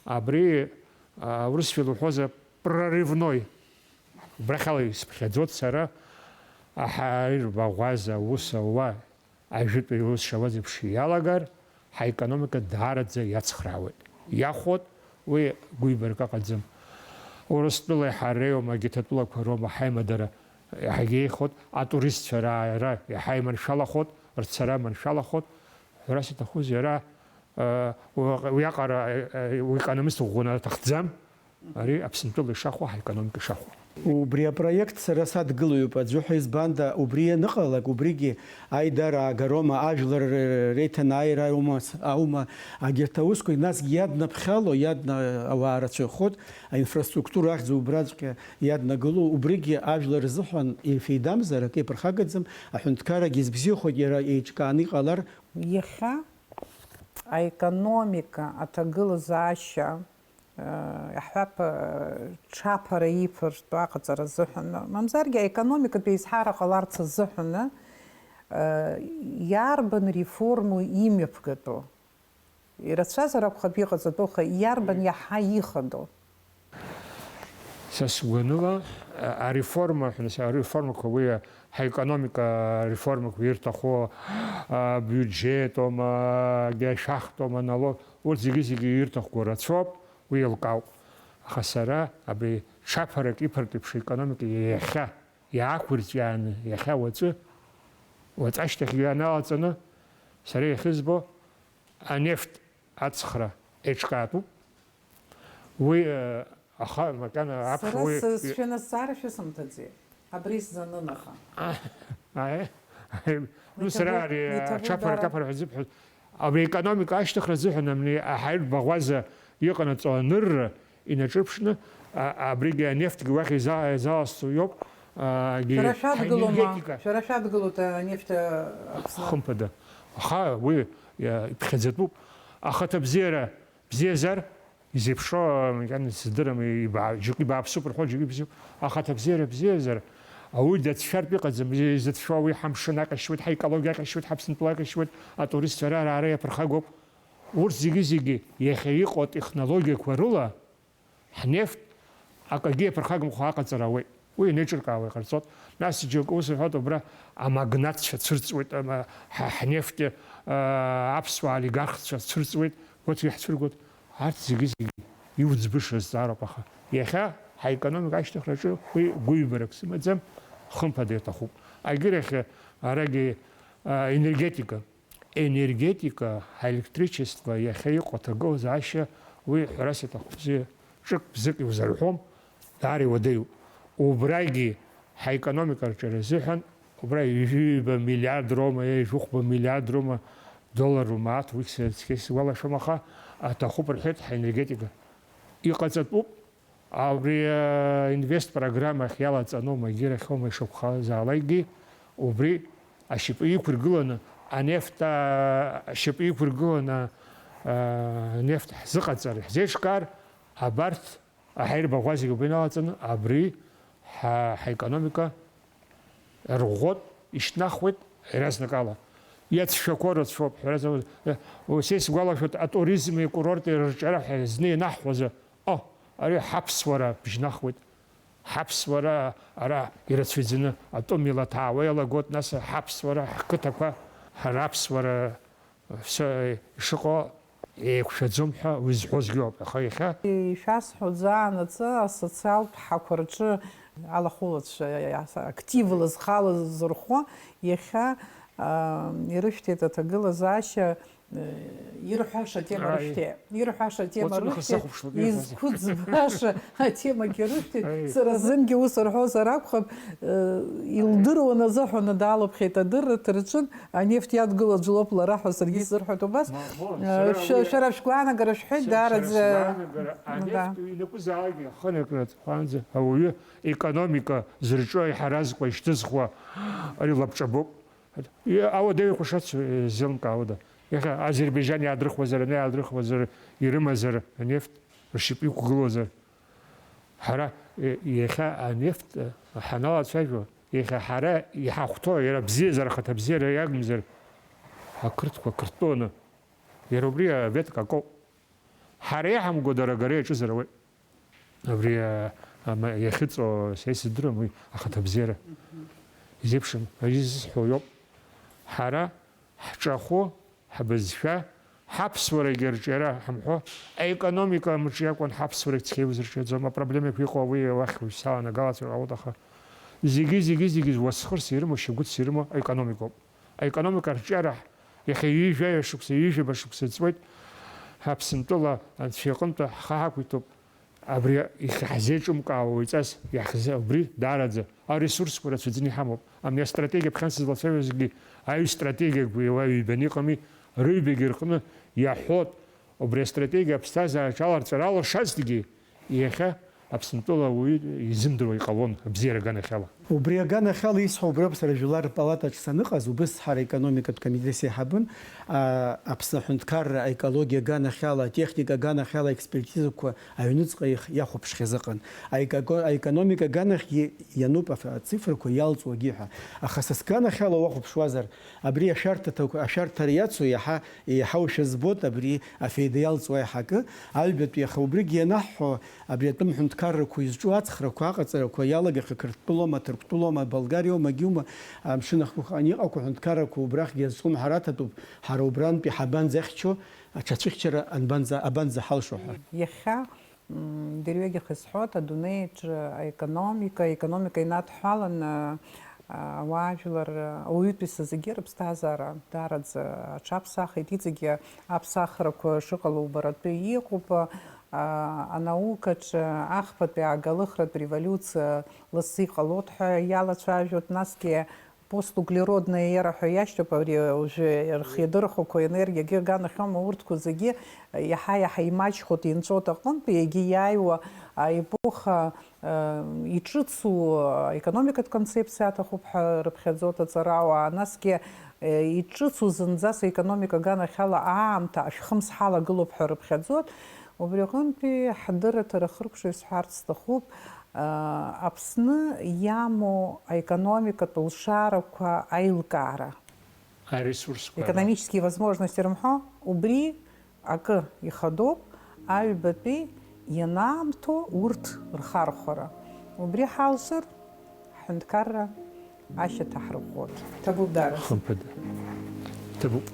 абри, а, урысшәала уҳәозар, проривной. Убрахьала исԥхьаӡоит сара, аҳаиртә баӷәаза аус ауа, ажәытәи аус шауаз еиԥш иалагар, ҳаекономика даараӡа иацхраауеит. Иахәот, уи гәыҩбарак ыҟаӡам. Урыстәылеи ҳареиума, агьырҭ атәылақәа роума ҳаимадара иаҳагьы еихот, атуристцәа рааира иаҳа иманшәалахот, рцара маншәалахот. Ҳәарас иаҭахузеи, ара, э, уи-, уиаҟара, э, э, уекономист ӷәӷәаны аҭахӡам. Ари Аԥсынтәыла ишахәо, ҳаекономика ишахәо. Убри апроект сара садгылоуп аӡәы ҳәа, избанда, убри ианыҟалак, убригьы аидара аагароума, ажәлар р-, реиҭанааира аума, с-, аума, агьырҭ аусқәа, насгьы иаднаԥхьало, иадна-, ауаа рацәаҩхоит, аинфраструктура ахьӡ убраҵәҟьа иаднагылоу, убригьы ажәлар рзыҳәан ефеидамзар акы иаԥырхагаӡам, аҳәынҭқаррагьы избзиахоит, иара еиҿкааны иҟалар. Иахьа аекономика аҭагылазаашьа, э, иаҳҳәап, э, ҽаԥара иԥыртәу аҟаҵара азыҳәан, мамзаргьы аекономикатә еизҳара ҟаларц азыҳәан, э, иарбан реформоу имҩаԥгатәу? Ирацәазар акәхап иҟаҵатәу, аха иарбан иаҳа ихадоу? Са сгәаныла, а-, ареформа ҳәа, нас, ареформақәа уи ҳаекономика реформақәа ирҭаху, а, биуџьетоума, агьашәахтоума, налог, урҭ зегьы-зегьы ирҭахқәоу рацәоуп, уи еилкаауп. Аха сара абри ҽаԥарак иԥыртә еиԥш аекономика иахьа иаақәырҵәиааны, иахьа уаҵәы, уаҵәашьҭахь ианалаҵаны, сара иахьызбо, анефт ацхра еиҿкаатәуп. Уи, э, аха макьана аԥш-, сара уи, сы-, сшәаны сцара шәысымҭаӡеит. Абри сзанын аха. Аи, аи. Ну, сара ари аҽаԥара-ҿаԥара ҳәа зыбҳәоз, абри аекономика ашьҭыхра азыҳәан абни аҳаиртә баӷәаза иҟанаҵо анырра инаҿырԥшны, а, абригьы анефтгьы уахь иза-, изаласҵо иоуп, а, гьы-, Шәара шәадгылома? Аенергетика. Шәара шәадгылоит анефть Аԥсны? Хымԥада. Аха уи, иа-, иԥхьаӡатәуп. Ахаҭабзиара бзиазар, изеиԥшроу, макьана сыздырам, ибаа-, џьоук ибааԥсуп рҳәо, џьоук ибзиоуп. Ахаҭабзиара бзиазар, ауаҩы дацәшәартә иҟаӡам, изацәшәо ауаҩы ҳамшын аҟьашьуеит, ҳаекологиа аҟьашьуеит, ҳаԥсынтәыла аҟьашьуеит, атуристцәа ара, ара иаԥырхагоуп. Урҭ зегьы-зегьы иахьа иҟоу атехнологиақәа рыла, ҳнефт акагьы иаԥырхагамхо аҟаҵара ауеит. Уи ианеиҿыркаауа иҟарҵоит. Нас џьоукы ус рҳәоит, убра амагнатцәа цәырҵуеит, ама-, ҳа-, ҳнефт, аа, аԥсуа олигархцәа цәырҵуеит, урҭ иаҳцәыргоит. Арҭ зегьы-зегьы иуӡбыша зҵаароуп, аха иахьа ҳаекономика ашьҭыхраҿы уи гәыҩбарак сымаӡам, хымԥада иаҭахуп. Агьырахь, арагьы, аа, енергетика. Енергетика, аелектричество иахьа иҟоу аҭагылазаашьа, уи ҳәарас иаҭахузеи, ҿык-бзык иузарҳәом, даара иуадаҩуп. Убрагьы ҳаекономика арҿиара азыҳәан, убра ҩажәи ҩба миллиард роума, ҩажәи хәба миллиард роума доллар умааҭ, уи сара цқьа исгәалашәом, аха аҭахуп рҳәеит ҳаенергетика. Иҟаҵатәуп, Абри аинвест программахь иалаҵаноума, егьирахьоума ишакәхазаалакгьы, убри ашьапы иқәыргыланы, анефт, а, ашьапы иқәыргыланы, а, анефт ҳзыҟаҵар, ҳзеиҿкаар, абарҭ аҳаирбаӷәа зегьы убри иналаҵаны, абри ҳа-, ҳаекономика рӷәӷәоуп, ишьҭнахуеит иаразнакала. Иацәшәақәо рацәоуп, ҳәарада, уи, са исгәалашәоит, атуризми акурорти рырҿиара ҳәа зны ианаҳҳәозы, о, ари ҳаԥсуара бжьнахуеит. Ҳаԥсуара ара ирацәаӡаны атәым илаҭаауа иалагоит, нас ҳаԥсуара, ҳқыҭақәа, ҳара аԥсуара, все ишыҟоу еиқәшәаӡом ҳәа уи зҳәозгьы ауп. Аха иахьа Ишәасҳәо, ӡаанаҵы асоциалтә ҳақәа рҿы алахәылацәа активла зхала зырхәо иахьа, аа, ирышәҭеит аҭагылазаашьа, э, ирҳәаша атема Аи. Рышәҭеит. Ирҳәаша атема Уаҵәы рышәҭеит, сахәаԥшлап, ирҳәазеи? Изқәыӡбаша атемагьы рышәҭеит. Аи. Сара зынгьы ус рҳәозар акәхап, э, илдыруан азыҳәан далыԥхьеит адырра, дырҿын, Анефть иадгыло аӡә лоуп лара ҳәа саргьы исзырҳәоит убас. Ма, ма, Э, сара шәа-, уи шәара шәгәаанагара шәҳәеит, сара, сара даараӡа. Сгәаанагара, Да. Анефть инакәызаалакгьы ахы анакра аҵыхәанӡа ауаҩы економика зырҿио, аиҳаразқәа ишьҭызхуа ари лабҿабоуп. Ауадаҩ еиқәшац зеилымкаауада? Иахьа Азербайџьан иаадрыхуазар, ани иаадрыхуазар, ирымазар анефть, ршьапы иқәгылозар? Ҳара, е, иахьа анефть, е, ҳаналацәажәо, иахьа ҳара иҳахәҭоу, иара бзиазар, ахаҭабзиара иакәымзар, ақырҭқәа қырҭтәыланы, иара убри аветка акоуп. Ҳара иаҳамго дара агара иаҿызар ауеит. Абри, а, ама-, иахьыҵо са исыздырам уи ахаҭабзиара. Изеиԥшым, ари зысҳәо иоуп. Ҳара ҳҿахәы, ҳбызшәа, ҳаԥсуарагьы арҿиара ҳамҳәо, аекономика амҿы иакәын ҳаԥсуарагь цқьа иузырҿиаӡом, апроблемақәа иҟоу уи уахь уажә саланагалацәа ҟалоит, аха зегьы, зегьы, зегьы уасхырс ирымоу, шьагәыҭс ирымоу аекономикоуп. Аекономика арҿиара иахьа ҩажәаҩа шықәса, ҩажәаба шықәса ҵуеит, Аԥсынтәыла Анцәа иҟынтә ҳхы ҳақәиҭуп. Абри иахьа ҳзеиҿымкаауа уаҩҵас иаҳза-, убри даараӡа аресурсқәа рацәаӡаны иҳамоуп. Абни астратегиа ԥхьан сызлацәажәозгьы аҩ стратегиак уи уа ҩбаны иҟами, рыҩбагьы рҟны иаҳәоит, убри астратегиа аԥсҭазаараҿы аларҵәара алшазҭгьы, иахьа Аԥсынтәыла ауаҩы изымдыруа иҟалон абзиара аганахьала. Убри аганахьала исҳәо уброуп, сара Жәлар рпалатаҿ саныҟаз, убыс ҳара аекономикатә комитет сеиҳабын, а, Аԥсны аҳәынҭқарра аекологиа аганахьала, атехника аганахьала аекспертизақәа аҩныҵҟа их-, иахәаԥшхьаз ыҟан. Аеко-, аекономика аганахьгьы иануп аф-, ацифрақәа иалҵуагьы ҳәа. Аха са сганахьала уахәаԥшуазар, абри ашәарҭаҭақәа, ашәарҭара иацу иаҳа, еиҳаушәа збоит абри афеида иалҵуа аиҳакы. Аҩбатәи аха убригьы ианаҳҳәо, абри атәым ҳәынҭқаррақәа изҿу ацхрақәа, аҟаҵарақәа иалагахьоу Қырҭтәылоума, Ҭырқәтәылоума, Болгариоума, Магиума, амшын ахқәа аниҟақәоу ҳәынҭқаррақәа убрахьгьы иазҿлымҳараҭатәуп, ҳара убрантәи ҳабанӡахьчо, аҽацәыхьчара анбанӡа-, абанӡаҳалшо ҳәа. Иахьа, м, дырҩегьых исҳәоит, адунеиаҿы аекономика, аекономика инадҳәаланы, а, ауаажәлар, ауаҩытәыҩса зегьы рыԥсҭазаара даараӡа аҽаԥсахит, иҵегьы аԥсахрақәа шыҟало убаратәы иҟоуп. А, анаукаҿы ахԥатәи агалыхратә револиуциа лассы иҟалоит ҳәа иалацәажәоит, насгьы постуглеродная эра ҳәа иашьҭоуп абри уажәы рхы иадырхәақәо, енергиагьы аганахьоума, урҭқәа зегьы иаҳа-иаҳа имаҷхоит инҵәоит аҟынтәи, егьи иааиуа аепоха, э, иҿыцу аекономикатә концепциа аҭахуп ҳәа рыԥхьаӡоит аҵарауаа, насгьы, э, иҿыцу зынӡас аекономика аганахьала аамҭа ашәхымс ҳалагылоуп ҳәа рыԥхьаӡоит. Убри аҟынтәи ҳдырраҭара хыркәшаҩ сҳәарц сҭахуп, э, Аԥсны иамоу аекономикатә лшарақәа аилкаара. Аресурсқәа. Экономические возможности рымҳәо, убри акы ихадоуп, аҩбатәи ианаамҭоу урҭ рхархәара. Убри ҳалшар, ҳҳәынҭқарра ашьаҭа ҳарӷәӷәоит. Ҭабуп даара. Хымԥада. Ҭабуп.